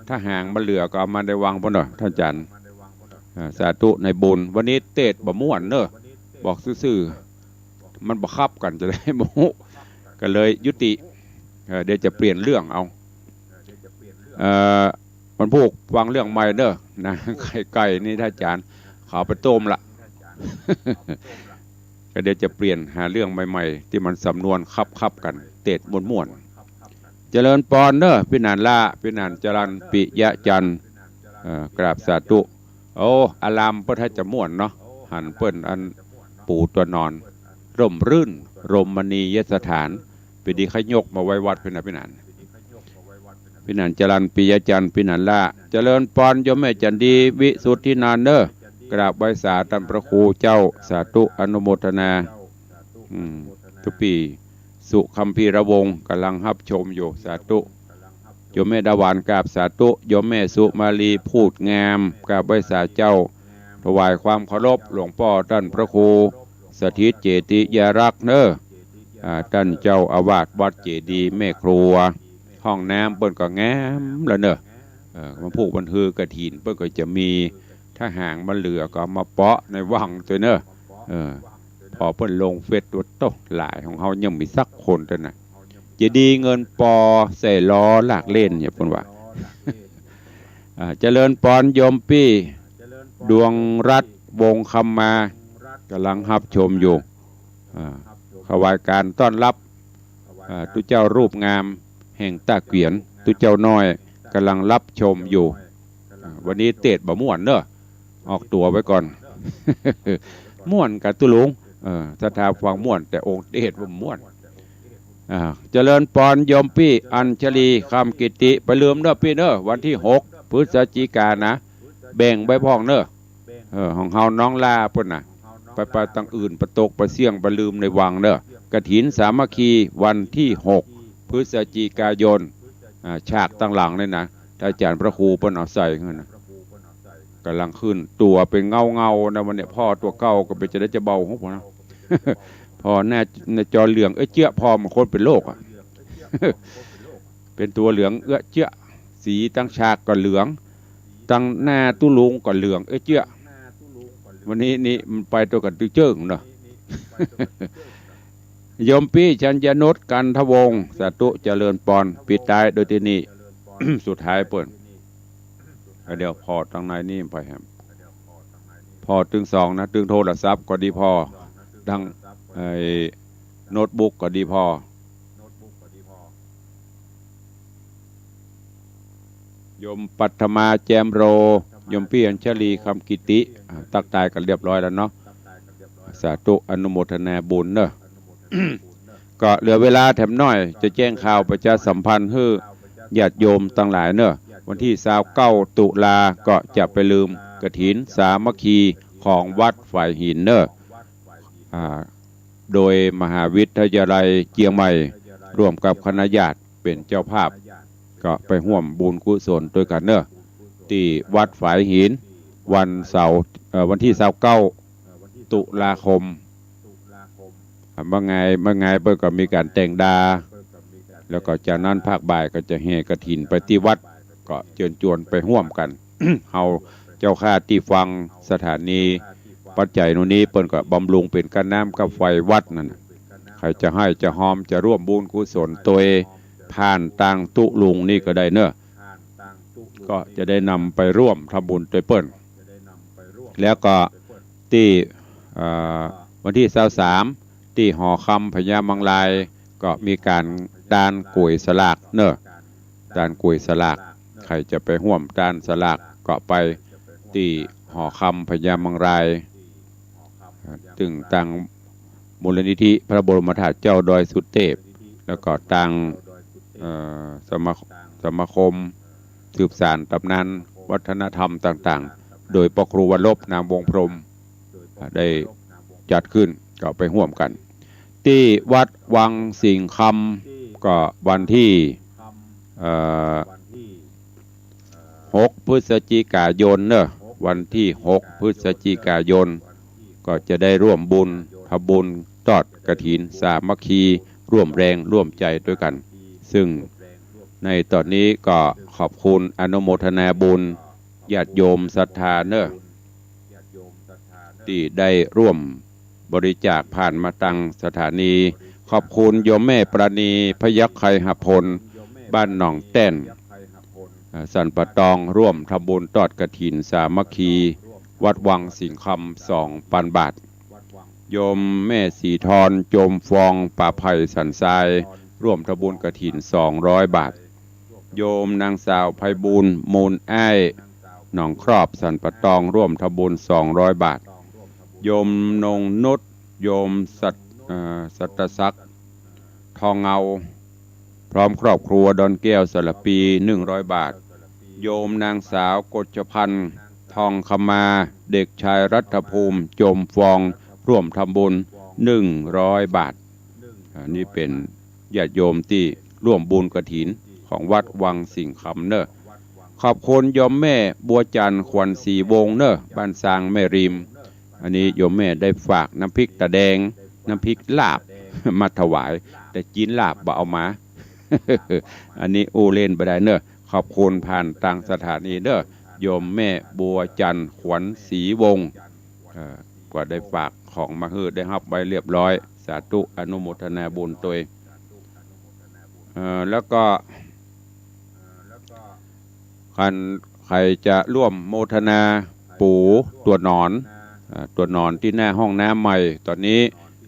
ถ้าหางมันเหลือก็เอามาในวังพุ้นเนาะ ต้านอาจ๋ารย์ เอ่อ สาธุในบุญ วันนี้เตสน์บ่ม่วนเนาะ บอกซื่อๆ มันบ่คับกั๋น จะได้บ่ฮู้ ก็เลยยุติ เอ่อ เดี๋ยวจะเปลี่ยนเรื่องเอา เอ่อ วันพูกฟังเรื่องใหม่เนาะ นางไข่ไก่นี่ ต้านอาจ๋ารย์ เขาไปต้มละ ก็เดี๋ยวจะเปลี่ยนหาเรื่องใหม่ๆ ตี้มันสำนวนคับๆ กั๋น เตสน์ม่วนๆ เจริญพรเนาะ ปี้หนานละ ปี้หนานจรัญ ปิยะจันทร์ เอ่อ กราบสาธุ โอ้ อารามเปิ้นถ้าจะม่วนเนาะ หันเปิ้นอันปูตั๋วนอน ร่มรื่น รมณียสถาน ปี๋ดีใค่ยกมาไว้วัดปี้นะปี้หนาน ปี้หนานจรัญ ปิยจันทร์ ปี้หนานล่า เจริญปอนโยมแม่จันดี วิสุทธินันท์เน้อ กราบไหว้สาต้านพระครูเจ้า สาธุ อนุโมทนา อืม ตุ๊ปี้ สุคัมภีรวงศ์ ก่ำลังฮับชมอยู่ สาธุ โยมแม่ดาหวาน กราบสาธุ โยมแม่สุมาลี พูดงาม กราบไหว้สาเจ้า ถวายความเคารพหลวงป้อต้านพระครู สถิตเจติยารักษ์เน้อ อ่า ต้านเจ้าอาวาสวัดเจดีย์แม่ครัว ห้องน้ำเปิ้นก็งามแล้วเน้อ เออ วันพูกวันฮือกฐินเปิ้นก็จะมี ถ้าหากมันเหลือก็เอามาเปาะในวังตวยเน้อ เออ ผ่อเปิ้นลงเฟซว่า โต๊ะ หลาย ของเฮายังบ่มีสักคนเตื้อนะ เจดีย์เงินปอใส่ล้อลากเล่นเนี่ยเปิ้นว่า อ่า เจริญปอนโยมปี้ ดวงรัตน์ วงศ์คำมา ก่ำลังฮับชมอยู่ อ่า ถวายการต้อนรับ อ่า ตุ๊เจ้ารูปงามแห่งต้าเกวียน ตุ๊เจ้าน้อย ก่ำลังฮับชมอยู่ อ่า วันนี้เตสน์บ่ม่วนเน้อ ออกตั๋วไว้ก่อน ม่วนก่าตุ๊ลุง เออ ศรัทธาฟังม่วน แต่องค์เตสน์บ่ม่วน อ่า เจริญปอนโยมปี้อัญชลี คำกิติ บ่าลืมเน้อปี้เน้อ วันตี้หกพฤศจิกานะ แบ่งไว้พ่องเน้อ เออ ของเฮาน้องล่าเปิ้นน่ะ ไป ไปตางอื่น ไปตกไปเสี้ยง ไปลืมในวังเน้อ กฐินสามัคคี วันตี้หกพฤศจิกายน อ่า ฉากตางหลังนี่นะ อาจ๋ารย์พระครูเปิ้นเอาใส่หั้นนะ ก่ำลังขึ้น ตั๋วเป๋นเงาๆ นะ วันนี้ ผ่อตั๋วเก่าก็เป๋นจะได้จะเบาหัวพอนะ ผ่อหน้า หน้าจอเหลืองเอ้ยเจ๊ยะ ผ่อเหมือนคนเป๋นโรคอะ เป๋นตั๋วเหลืองเอ้ยเจ๊ยะ สีตางฉากก็เหลือง ตางหน้าตุ๊ลุงก็เหลืองเอ้ยเจ๊ยะ วันนี้นี่มันไปตวยกั๋นตึงเจิ๊งเนาะ โยมปี้ชัญญนุช กันทวงศ์ สาธุ เจริญปอน ปิดต๊ายโดยตี้นี่ สุดท้ายเปิ้น เดี๋ยวผ่อตางในนี่ไปครับ ผ่อตึงสองนะ ตึงโทรศัพท์ก็ดีผ่อ ตาง ไอ้ โน้ตบุ๊กก็ดีผ่อ โยมปัทมา แจ่มโร โยมปี้อัญชลี คำกิติ อ่า ตั๊กตายกั๋นเรียบร้อยแล้วเนาะ สาธุ อนุโมทนาบุญเนาะ ก็เหลือเวลาแถมหน้อย จะแจ้งข่าวประชาสัมพันธ์หื้อญาติโยมตังหลายเนาะ วันตี้ซาวเก้าตุลา ก็จะบ่าลืมกฐินสามัคคีของวัดฝายหินเนาะ อ่า โดยมหาวิทยาลัยเจียงใหม่ ร่วมกับคณะญาติเป๋นเจ้าภาพ ก็ไปฮ่วมบุญกุศลตวยกั๋นเนาะ ตี้วัดฝายหิน วันเสาร์ เอ่อ วันตี้ซาวเก้าตุลาคม อ่า บ่าไง บ่าไงเปิ้นก็มีก๋านแต่งดา แล้วก็จากนั้นภาคบ่ายก็จะแห่กฐินไปตี้วัด ก็เจิญจวนไปฮ่วมกั๋น เฮาเจ้าข้าตี้ฟังสถานี ปัจจัยโน่นนี้เปิ้นก็บำรุงเป๋นก้าน้ำก้าไฟวัดนั่นน่ะ ใผจะให้จะฮอมจะฮ่วมบุญกุศลตวย ผ่านตางตุ๊ลุงนี่ก็ได้เนาะ ก็จะได้นำไปฮ่วมทำบุญตวยเปิ้น แล้วก็ตี้ เอ่อ วันตี้ซาวสาม ตี้หอคำพญามังราย ก็มีก๋านตานก๋วยสลากเนาะ ตานก๋วยสลาก ใผจะไปฮ่วมตานสลากก็ไปตี้หอคำพญามังราย ตึงตางมูลนิธิพระบรมธาตุเจ้าดอยสุเตพ แล้วก็ตาง เอ่อ สมา สมาคมสืบสานต๋ำนานวัฒนธรรมต่างๆ โดยป้อครูวรรณรบ นามวงศ์พรหม ได้จัดขึ้น ก็ไปฮ่วมกั๋น ตี้วัดวังสิงห์คำ ก็วันตี้ เอ่อ หกพฤศจิกายนเนาะ วันตี้หกพฤศจิกายน ก็จะได้ฮ่วมบุญ ทำบุญทอดกฐินสามัคคี ฮ่วมแรงฮ่วมใจ๋ตวยกั๋น ซึ่งในต๋อนนี้ก็ขอบคุณอนุโมทนาบุญญาติโยมศรัทธาเนาะ ตี้ได้ฮ่วมบริจาคผ่านมาตางสถานี ขอบคุณโยมแม่ปราณี พยัคฆไคหพล บ้านหนองแต้น อ่า สันป่าตอง ฮ่วมทำบุญทอดกฐินสามัคคี วัดวังสิงห์คำ สองปันบาท โยมแม่ศรีธร โจมฟอง ป่าไผ่สันทราย ฮ่วมทำบุญกฐิน สองร้อยบาท โยมนางสาวไพบูลย์ มูลอ้าย หนองครอบสันป่าตอง ร่วมทำบุญสองร้อยบาท โยมนงนุช โยมสัต เอ่อ สัตศักดิ์ ทองเงา พร้อมครอบครัว ดอนแก้ว สระพี หนึ่งร้อยบาท โยมนางสาวกฤษพันธ์ ทองคำมา เด็กชายรัฐภูมิ จมฟอง ร่วมทำบุญ หนึ่งร้อยบาท อันนี้เป๋นญาติโยมตี้ร่วมบุญกฐินของวัดวังสิงห์คำเนอะ ขอบคุณโยมแม่บัวจันทร์ ขวัญศรีวงศ์เนอะ บ้านซางแม่ริม อันนี้โยมแม่ได้ฝากน้ำพริกต๋าแดง น้ำพริกลาบ มาถวาย แต่กิ๋นลาบบ่เอามา อันนี้อู้เล่นบ่ได้เนอะ ขอบคุณผ่านตางสถานีเนอะ โยมแม่บัวจันทร์ ขวัญศรีวงศ์ เอ่อ ก็ได้ฝากของมาหื้อ ได้ฮับไว้เรียบร้อย สาธุ อนุโมทนาบุญตวย เอ่อ แล้วก็ คันใผจะร่วมโมทนา ปู่ตั๋วหนอน เอ่อ ตั๋วหนอนตี้หน้าห้องน้ำใหม่ ต๋อนนี้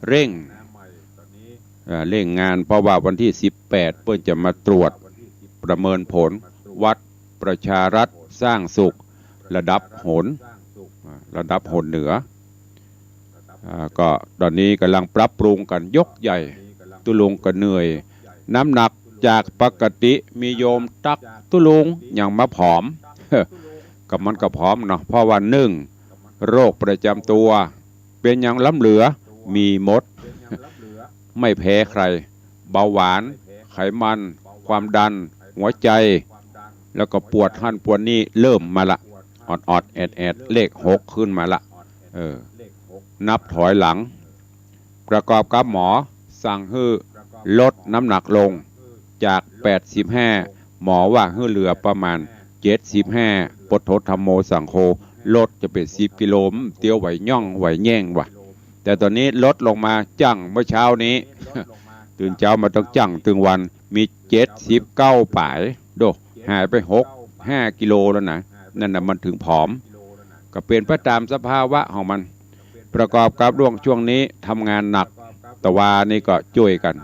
เร่ง เอ่อ เร่งงาน เพราะว่าวันตี้สิบแปด เปิ้นจะมาตรวจประเมินผล วัดประชารัฐสร้างสุข ระดับโหน อ่า ระดับโหนเหนือ อ่า ก็ต๋อนนี้ก่ำลังปรับปรุงกั๋นยกใหญ่ ตุ๊ลุงก็เหนื่อย น้ำหนักจากปกติมีโยมตั๊กตุ๊ลุงยังบ่ผอม ก็มันก็ผอมเนาะ เพราะว่าหนึ่ง โรคประจำตัว เป๋นหยังล้ำเหลือ มีหมด ไม่แพ้ใคร เบาหวาน ไขมัน ความดัน หัวใจ แล้วก็ปวดหั้นปวดนี่เริ่มมาละ ออดๆ แอดๆ เลขหกขึ้นมาละ เออ นับถอยหลัง ประกอบกับหมอสั่งหื้อลดน้ำหนักลง จากแปดสิบห้า หมอว่าหื้อเหลือประมาณเจ็ดสิบห้า พุทโธธัมโมสังโฆ ลดจะเป๋นสิบกิโล เตี้ยวไหวย่องไหวแย่งว่ะ แต่ต๋อนนี้ลดลงมา จั่งเมื่อเช้านี้ ตื่นเจ๊ามาต้องจั่งตึงวัน มีเจ็ดสิบเก้าป๋าย โด หายไปหก ห้ากิโลแล้วนะ นั่นน่ะมันถึงผอม ก็เป๋นไปต๋ามสภาวะของมัน ประกอบกับล่วงช่วงนี้ทำงานหนัก ตะวานี่ก็จ้วยกั๋น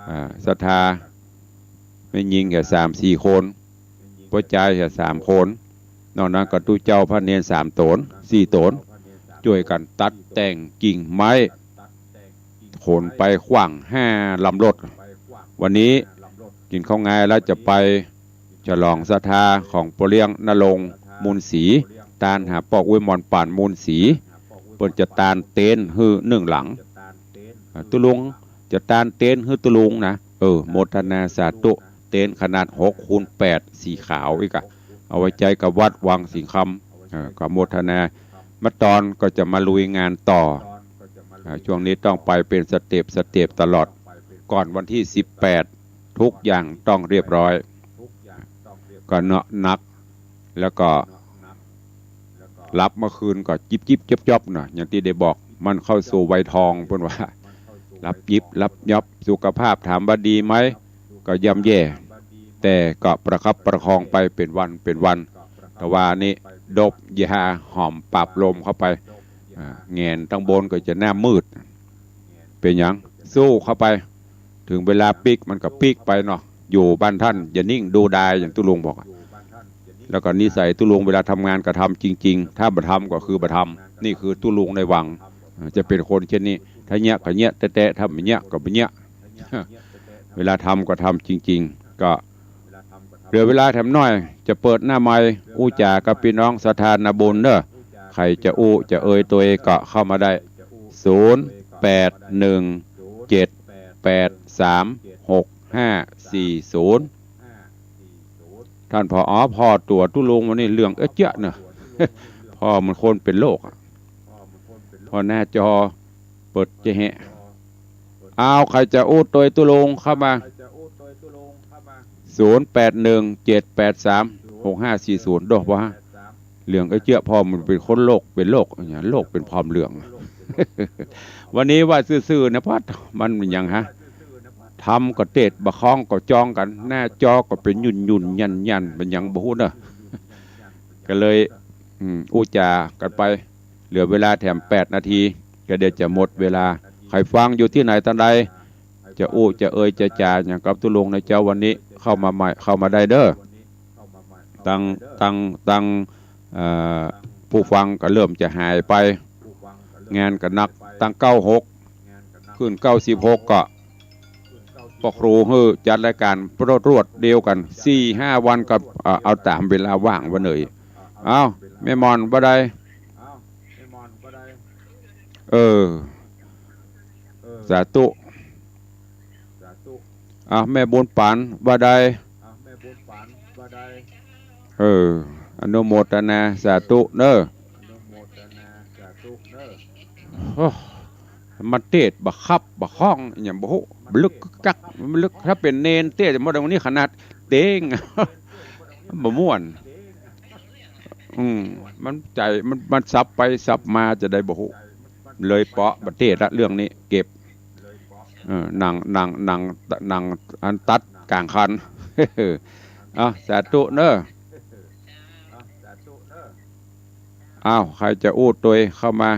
อ่า ศรัทธาแม่ญิงแค่สามสี่คน ป้อจายแค่สามคน นอกนั้นก็ตุ๊เจ้าพระเณรสามต๋น สี่ต๋น จ้วยกั๋นตัดแต่งกิ่งไม้ ขนไปขว้างห้าลำรถ วันนี้กิ๋นข้าวงายแล้วจะไปฉลองศรัทธาของป้อเลี้ยงณรงค์ มูลศรี ตานหาป้ออุ๊ยมอน ป่าน มูลศรี เปิ้นจะตานเต็นท์หื้อหนึ่งหลัง อ่า ตุ๊ลุงจะตานเต็นท์หื้อตุ๊ลุงนะ เออ โมทนาสาธุ เต็นท์ขนาดหกคูณแปด สีขาวอีกอะ เอาไว้ใจ๊กับวัดวังสิงห์คำ เออ ก็โมทนา เมื่อตอนก็จะมาลุยงานต่อ อ่า ช่วงนี้ต้องไปเป๋นสเต็ปสเต็ปตลอด ก่อนวันตี้สิบแปด ทุกอย่างต้องเรียบร้อย ก็เนาะหนัก แล้วก็หลับเมื่อคืนก็จิบจิบจ๊อบจ๊อบเนาะ อย่างตี้ได้บอก มันเข้าสู่วัยทอง เปิ้นว่า หลับจิบหลับจ๊อบ สุขภาพถามว่าดีไหม ก็ย่ำแย่ แต่ก็ประคับประคองไปเป๋นวันเป๋นวัน ตะวานี้ดบยาหอมปราบลมเข้าไป อ่า แหงนตังบนก็จะหน้ามืด เป๋นหยัง สู้เข้าไป ถึงเวลาปิ๊กมันก็ปิ๊กไปเนาะ อยู่บ้านต้านอย่านิ่งดูดาย อย่างตุ๊ลุงบอกอะ แล้วก็นิสัยตุ๊ลุงเวลาทำงานก็ทำจริงๆ ถ้าบ่ทำก็คือบ่ทำ นี่คือตุ๊ลุงในวัง อ่า จะเป๋นคนเช่นนี้ ถ้าเยียะก็เยียะแต๊ๆ ถ้าบ่เยียะก็บ่เยียะ เวลาทำก็ทำจริงๆ ก็ เหลือเวลาแถมหน้อย จะเปิดหน้าไมค์อู้จ๋ากับปี้น้องศรัทธานาบุญเนอะ ใผจะอู้จะเอ่ยตวยก็เข้ามาได้ ศูนย์แปดหนึ่งเจ็ดแปดสามหกห้าสี่ศูนย์ ต้านผอ ผ่อตั๋วตุ๊ลุงวันนี้เหลืองเอ๊ะเจ๊ยะเนอะ ผ่อเหมือนคนเป๋นโรคอะ ผ่อหน้าจอเปิดเจ๊แฮะ อ้าว ใผจะอู้ตวยตุ๊ลุงเข้ามา ศูนย์แปดหนึ่งเจ็ดแปดสามหกห้าสี่ศูนย์ โด บ่ฮะ เหลืองเอ๊ะเจ๊ยะ ผ่อมันเป๋นคนโรค เป๋นโรค เนี่ย โรคเป๋นผ่อมเหลือง วันนี้ว่าซื่อๆ นะ พัด มันหยังฮะ ธรรมก็เตสน์ บ่คล้องก็จองกั๋น หน้าจอก็เป๋นหยุ่นๆ ยันๆ มันหยังบ่ฮู้เนอะ ก็เลย อืม อู้จ๋ากั๋นไป เหลือเวลาแถมแปดนาที ก็เดี๋ยวจะหมดเวลา ใผฟังอยู่ตี้ไหนตางใด จะอู้จะเอ่ยจะจ๋าหยังกับตุ๊ลุงนะเจ้า วันนี้เข้ามาใหม่ เข้ามาได้เด้อ ตัง ตัง ตัง เอ่อ ผู้ฟังก็เริ่มจะหายไป งานก็หนัก ตั้งเก้าหก ขึ้นเก้าสิบหก ก็ ป้อครูหื้อจัดรายก๋านรวดๆ เดียวกั๋น สี่ห้าวันก็ เอ่อ เอาต๋ามเวลาว่างวะเน่ย เอ้า แม่หม่อนบ่าใด เออ สาธุ เอ้า แม่บุญปั๋นบ่าใด เออ อนุโมทนาสาธุเน่อ โอ้ มันเตสน์บ่าคับบ่าคล่องอะหยังบ่ฮู้ บ่ลึกกึกกัก มันบ่ลึก ถ้าเป๋นเณรเตสน์หมดวันนี้ขนาดเต๊ง บ่ม่วน อืม มันใจ๋ มัน มันสับไปสับมาจะใดบ่ฮู้ เลยเปาะบ่เตสน์ละเรื่องนี้ เก็บ เออ นั่ง นั่ง นั่ง นั่งอันตัดก๋างคัน เอ้า สาธุเน่อ อ้าว ใผจะอู้ตวยเข้ามา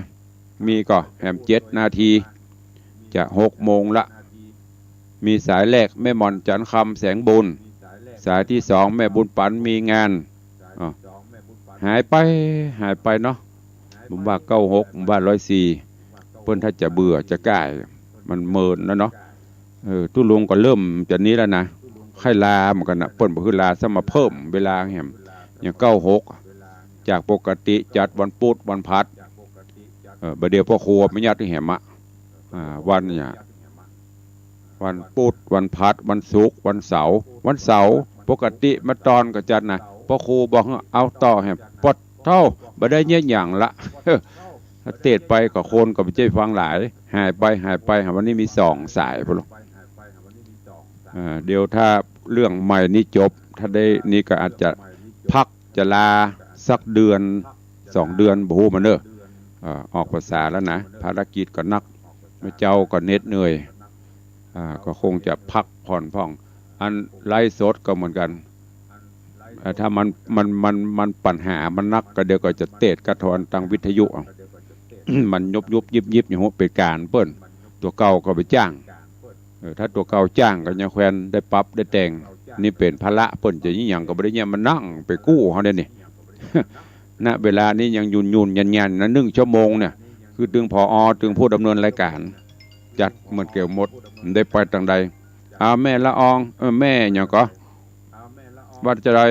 มีก่อ แหมเจ็ดนาที จะหกโมงละ มีสายแรก แม่หม่อนจันทร์คำ แสงบุญ สายตี้สอง แม่บุญปั๋นมีงาน อ้าว หายไป หายไปเนาะ บ่าเก้าหก บ่าร้อยสี่ เปิ้นถ้าจะเบื่อจะก้าย มันเมินแล้วเนาะ เออ ตุ๊ลุงก็เริ่มจะนี้แล้วนะ ใค่ลาเหมือนกั๋นนะ เปิ้นบ่หื้อลา ซ้ำมาเพิ่มเวลาแหม อย่างเก้าหก จากปกติจัดวันปุ๊ดวันพัด เออ บ่าเดี่ยวป้อครูมายัดหื้อแหมอะ อ่า วันเนี่ย วันปุ๊ด วันพัด วันศุกร์ วันเสาร์ วันเสาร์ ปกติมาตอนก็จัดนะ ป้อครูบอกหื้อเอาต่อแหม ปดเถ้า บ่ได้เยียะหยังละ ถ้าเตสน์ไปก็คนก็บ่ใจ้ฟังหลาย หายไป หายไป วันนี้มีสองสายพุ้น อ่า เดี๋ยวถ้าเรื่องใหม่นี้จบ ถ้าได้นี่ก็อาจจะพัก จะลาสักเดือนสองเดือน บ่ฮู้มันเน่อ เอ่อ ออกพรรษาแล้วนะ ภารกิจก็หนัก แม่เจ้าก็เหน็ดเหนื่อย อ่า ก็คงจะพักผ่อนพ่อง อันไลฟ์สดก็เหมือนกั๋น เอ่อ ถ้ามัน มัน มัน มันปัญหามันหนักก็เดี๋ยวก็จะเตสน์กระทอนตางวิทยุเอา มันยุบยุบยิบยิบอยู่ เป๋นก๋านเปิ้น ตั๋วเก่าก็ไปจ้าง เออ ถ้าตั๋วเก่าจ้างก็ยังแควนได้ปรับได้แต่ง นี่เป๋นภาระเปิ้นจะอิหยังก็บ่ได้เยียะ มานั่งไปกู้เฮาเดี๋ยวนี้ ณ เวลานี้ยังยุ่นๆ ยันๆ นะ นึ่งชั่วโมงเนี่ย คือตึง ผอ ตึงผู้ดำเนินรายก๋าน จัดเหมือนเก่าหมด ได้ไปตางใด อ่า แม่ละออง เออ แม่หยังก่อ ว่าจะใด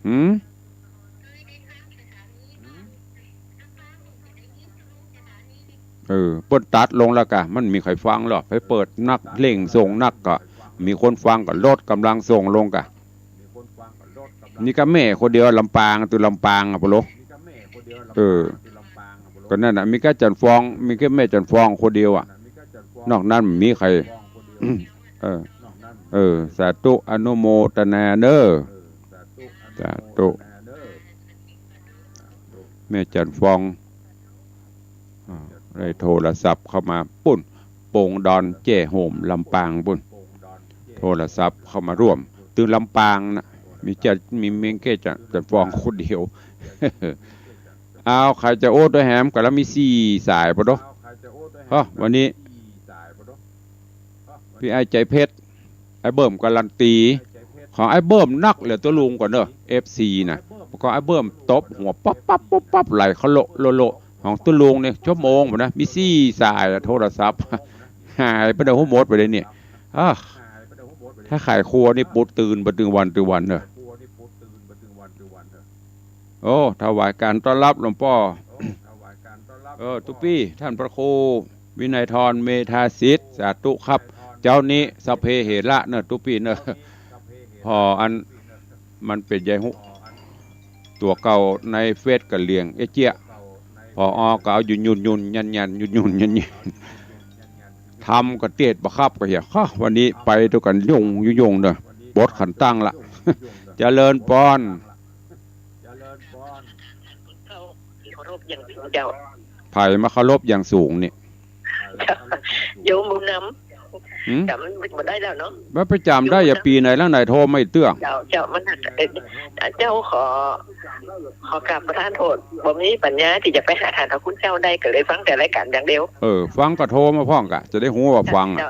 หืม เออ เปิ้นตัดลงแล้วกะ มันมีใผฟังหรอก ไปเปิดนักเล่งส่งนักก็ มีคนฟังก็ลดก๋ำลังส่งลงกะ นี่ก็แม่คนเดียว ลำปาง ตึงลำปางอะ ปะโล เออ ก็นั่นน่ะ มีแค่จันทร์ฟอง มีแค่แม่จันทร์ฟองคนเดียวอะ นอกนั้นบ่มีใผ เออ เออ สาธุ อนุโมทนาเน่อ สาธุ แม่จันทร์ฟอง อ่า ได้โทรศัพท์เข้ามาปุ้น โป่งดอนแจ้โฮม ลำปางปุ้น โทรศัพท์เข้ามาร่วม ตึงลำปางน่ะ มีจันทร์ มีเมียงแก้จันทร์ จันทร์ฟองคนเดียว เอา ใผจะโอ้ตวยแหม ก็แล้วมีสี่สายปะโด เฮ้อ วันนี้ พี่ไอ้ใจเพชร ไอ้เบิ้มการันตี ของไอ้เบิ้มนักเหลือตุ๊ลุงก่อนเนอะ เอฟซี น่ะ ก็ไอ้เบิ้มตบหัวปั๊บปั๊บปุ๊บปั๊บ ไหลเขาโละโละโละ ของตุ๊ลุงเนี่ยชั่วโมงหมดนะ มีสี่สายอะ โทรศัพท์ หายไปเดี๋ยวหัวหมดไปเลยเนี่ย อ้า ถ้าไขครัวนี่ปุ๊ดตื่นไปตึงวันตึงวันเนอะ โอ้ ถวายการต้อนรับหลวงป้อ เออ ตุ๊ปี้ ท่านพระครูวินัยธร เมธาสิทธิ์ สาธุครับ เจ้านี้สัพเพเหระเนอะ ตุ๊ปี้เนอะ พออัน มันเป๋นใยฮุ ตั๋วเก่าในเฟซก็เลี้ยงเอ๊ะเจี๊ยะ ผอ ก็เอายุ่นๆๆ ยันๆ ยุ่นๆๆ ธรรมก็เตสน์บ่าคับก็เหีย ฮะ วันนี้ไปตวยกั๋นยุ่งๆ เนอะ บทขันตั้งละ เจริญปอน เคารพอย่างสูงเจ้า ใผมาเคารพอย่างสูงนี่ โยมบุญนำ หืม จ๋ำบ่ได้แล้วเนาะ ว่าไปจ๋ำได้ โยมบุญนำ อย่าปี๋ไหนแล้วไหนโทรมาอีกเตื้อ เจ้า เจ้า มัน เอ่อ เจ้าขอ ขอกราบประทานโทษ บ่มีปัญญาตี้จะไปหาถามพระคุณเจ้าได้ ก็เลยฟังแต่รายการอย่างเดียว เออ ฟังก็โทรมาพ่องกะ จะได้ฮู้ว่าฟังอะ เจ้า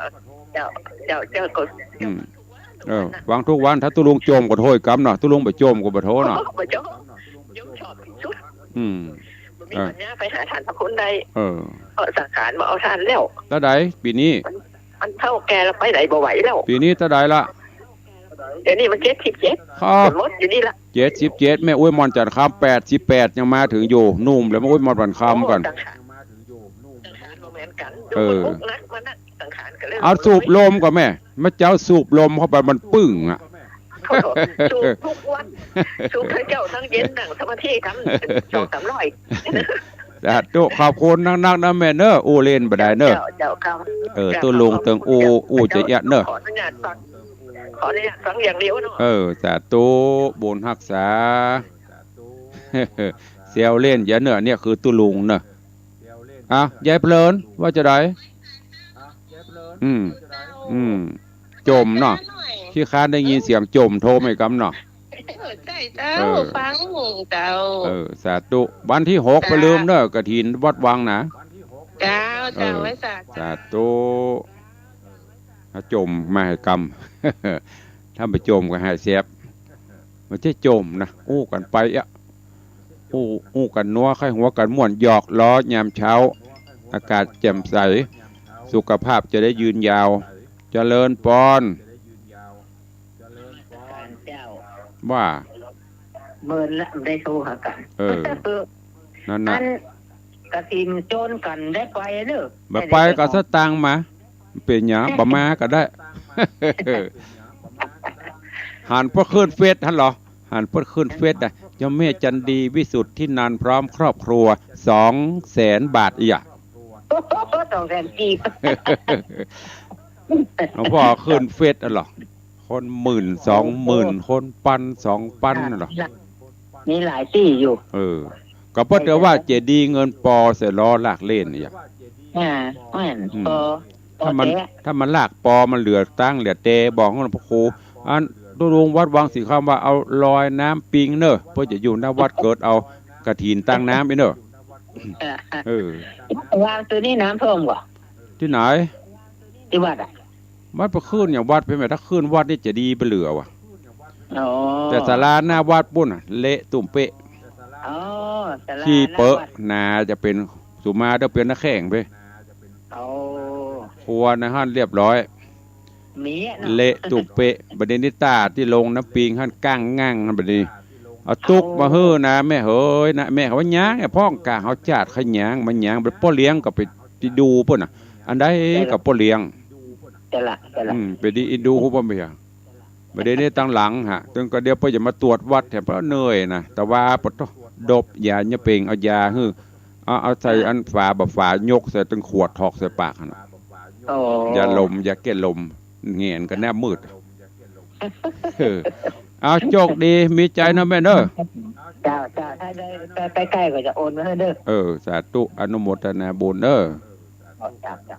เจ้า เจ้า เจ้าก็ อืม เออ ฟังทุกวัน ถ้าตุ๊ลุงโจมก็โทษกำเนาะ ตุ๊ลุงบ่โจมก็บ่โทษเนาะ บ่โจม โยมชอบตี้สุด อืม บ่มีปัญญาไปหาต้านพระคุณได้ เออ เพราะสังขารบ่เอาต้านแล้ว เต้าใดปี๋นี้ มัน มันเฒ่าแก่แล้วไปไหนบ่ไหวแล้ว ปี๋นี้เต้าใดละ เดี๋ยวนี้มันเจ็ดสิบเจ็ด ครับ หมดอยู่นี่ละ เจ็ดสิบเจ็ด แม่อุ๊ยหม่อนจันทร์คำ แปดสิบแปด ยังมาเถิงอยู่ หนุ่มแล้ว แม่อุ๊ยหม่อนจันทร์คำก่อน โอ้ สังขาร สังขารบ่เหมือนกั๋น เออ ดูมันทุกข์นักมันน่ะ สังขารก็เลย เอาสูบลมก่อนแม่ แม่เจ้าสูบลมเข้าไปมันปึ้งอะ โอ้โห สูบทุกวัน สูบทั้งเจ๊าทั้งเย็น นั่งสมาธิกั๋น สองสามร้อย สาธุ ขอบคุณนักๆ นะแม่เนอะ อู้เล่นบ่ได้เนอะ เจ้า เจ้า ครับ เออ เจ้า ตุ๊ลุงเติงอู้ ขอบคุณ อู้จะเอียดเนอะ ขออนุญาตฟัง ขออนุญาตฟังอย่างเดียวเนาะ เออ สาธุ บุญฮักษา แซวเล่นอย่าเนอะ เนี่ยคือตุ๊ลุงเนอะ อ่ะ ยายเพลิน ว่าจะใด อืม อืม โจมเนาะ ขี้คร้านได้ยินเสียงโจมโทรมาอีกกำเนาะ ใจ้เจ้า เออ ฟังเจ้า เออ สาธุ วันตี้หก ไปลืมเนอะ กฐินวัดวังนะ เจ้า เจ้า เออ ไว้สาธุ สาธุ ถ้าโจมมาหื้อกำ ถ้าบ่โจมก็หายแสบ บ่ใจ้โจมนะ อู้กั๋นไปอะ อู้ อู้กั๋นนัว ใค่หัวกั๋นม่วน หยอกล้อยามเช้า อากาศแจ่มใส สุขภาพจะได้ยืนยาว เจริญปอน เจ้า ว่า เมินละ ได้โทรหากั๋น เออ เออ นั่นน่ะ อันกฐินโจรกั๋นได้ไปเด้อ บ่ไปก็สตางค์มา เป๋นหยัง บ่มาก็ได้ หันเปิ้นขึ้นเฟซหั้นเหรอ หันเปิ้นขึ้นเฟซนะ เจ้าแม่จันดีวิสุทธินันท์พร้อมครอบครัว สองแสนบาท อีหยะ สองแสนกีบ หลวงพ่อขึ้นเฟซหั้นเหรอ คนหมื่น สองหมื่น คนปัน สองปันหั้นเหรอ มีหลายตี้อยู่ เออ ก็เปิ้นเตือนว่าเจดีย์เงินปอใส่ล้อลากเล่น อีหยะ อ่า แม่น อืม ปอ ถ้ามัน ปอแต๊ ถ้ามันลากปอมันเหลือตังค์เหลือแต บอกหลวงพ่อครู อันตุ๊ลุงวัดวังสีคำว่าเอาลอยน้ำปิงเนอะ เปิ้นจะอยู่หน้าวัดเกิดเอากฐินตั้งน้ำไปเนอะ เออ เออ วางตัวนี้น้ำท่วมก่อ ตี้ไหน ตี้วัดอะ วัดประคลื่นอย่างวัดเป็นแบบถ้าคลื่นวัดนี่จะดีไปเหลือว่ะ อ๋อ แต่ศาลาหน้าวัดปุ้นน่ะเละตุ้มเป๊ะ อ๋อ ศาลา ขี้เปอะ หน้าวัด หนาจะเป๋นสุมาเด้อ เป๋นหน้าแข้งไป โอ้ ครัวในหั้นเรียบร้อย มีอะเนาะ เละตุ้มเป๊ะ บัดนี้นิต้าตี้ลงน้ำปิงหั้นก้างง่างหั้นบัดนี้ เอาตุ๊กมาหื้อนะ แม่เหยนะ แม่เขาว่าหยัง ไอ้พ่องกะเฮาจาดขะหยัง มันหยัง เป็นป้อเลี้ยงก็ไปตี้ดูปุ้นน่ะ อันใดก็ป้อเลี้ยง แต่ละ แต่ละ อืม ไปดีอินดูฮู้บ่เมีย บ่ได้นี่ตังหลังฮะ ตึงก็เดี๋ยวเปิ้นจะมาตรวจวัดแถม เพราะเหนื่อยนะ แต่ว่าปะโต้ ดบยาเนี่ยเป่ง เอายาหื้อ เอา เอาใส่อันฝา บ่ฝายกใส่ตึงขวด ถอกใส่ปากหั่นน่ะ โอ้ ยาลม ยาแก้ลม แหงนก็แนบมืด เออ เอาโจคดี มีใจ๋เนาะแม่เนาะ เจ้า เจ้า ถ้าได้ใก้ๆ ก็จะโอนมาหื้อเด้อ เออ สาธุ อนุโมทนาบุญเนาะ เจ้า เจ้า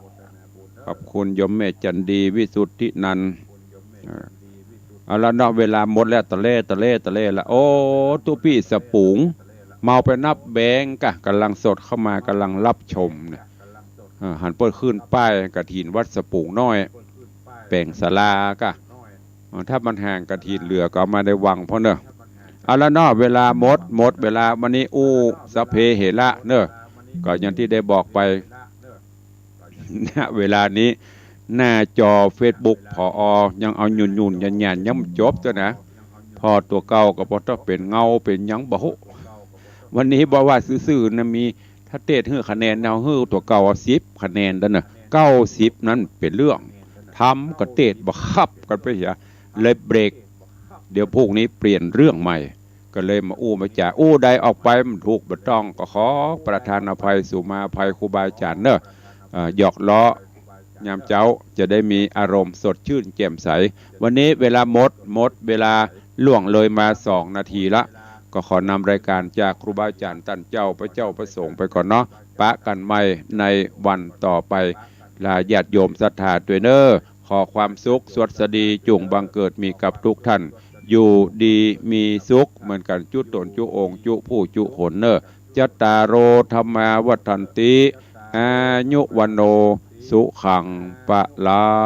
ขอบคุณโยมแม่จันดี วิสุทธินันท์ เออ เอาละเนาะ เวลาหมดแล้ว ตะเล่ ตะเล่ ตะเล่ละ โอ้ ตุ๊ปี้สะปู๋ง เมาไปนับแบงก์กะ ก่ำลังสดเข้ามา ก่ำลังรับชมเนี่ย เออ หันเปิ้นขึ้นป้ายกฐินวัดสะปู๋งน้อย แป๋งศาลากะ เออ ถ้ามันแหงกฐินเหลือก็เอามาในวังพ่อเนาะ เอาละเนาะ เวลาหมด หมดเวลา วันนี้อู้สัพเพเหระเนาะ ก็อย่างตี้ได้บอกไป ณ เวลานี้ หน้าจอเฟซบุ๊ก ผอ ยังเอาหยุ่นๆ หยันๆ ยังบ่จบเตื้อนะ ผ่อตั๋วเก่าก็บ่ต้องเป๋นเงาเป๋นหยังบ่ฮู้ วันนี้บ่ว่าซื่อๆ นะ มี ถ้าเตสหื้อคะแนน เฮาหื้อตั๋วเก่าสิบคะแนนแล้วเนาะ เก้าสิบนั้นเป๋นเรื่อง ทำก็เตสบ่คับกั๋นไปเหีย เลยเบรก เดี๋ยวพรุ่งนี้เปลี่ยนเรื่องใหม่ ก็เลยมาอู้มาจ๋า อู้ใดออกไปบ่ถูกบ่ต้อง ก็ขอประทานอภัย สุมาอภัยครูบาอาจ๋ารย์เนาะ เอ่อ หยอกล้อ ยามเจ๊าจะได้มีอารมณ์สดชื่นแจ่มใส วันนี้เวลาหมด หมดเวลา ล่วงเลยมาสองนาทีละ ก็ขอนำรายการจากครูบาอาจ๋ารย์ต้านเจ้า พระเจ้าพระสงฆ์ไปก่อนเนาะ ปะกั๋นใหม่ในวันต่อไป ลาญาติโยมศรัทธาตวยเนาะ ขอความสุขสวัสดีจุ่งบังเกิดมีกับทุกท่าน อยู่ดีมีสุขเหมือนกั๋นจุ๊ต๋นจุ๊องค์จุ๊ผู้จุ๊คนเนาะ จัตตาโร ธัมมา วัฑฒันติ อายุ วัณโณ สุขัง พะลัง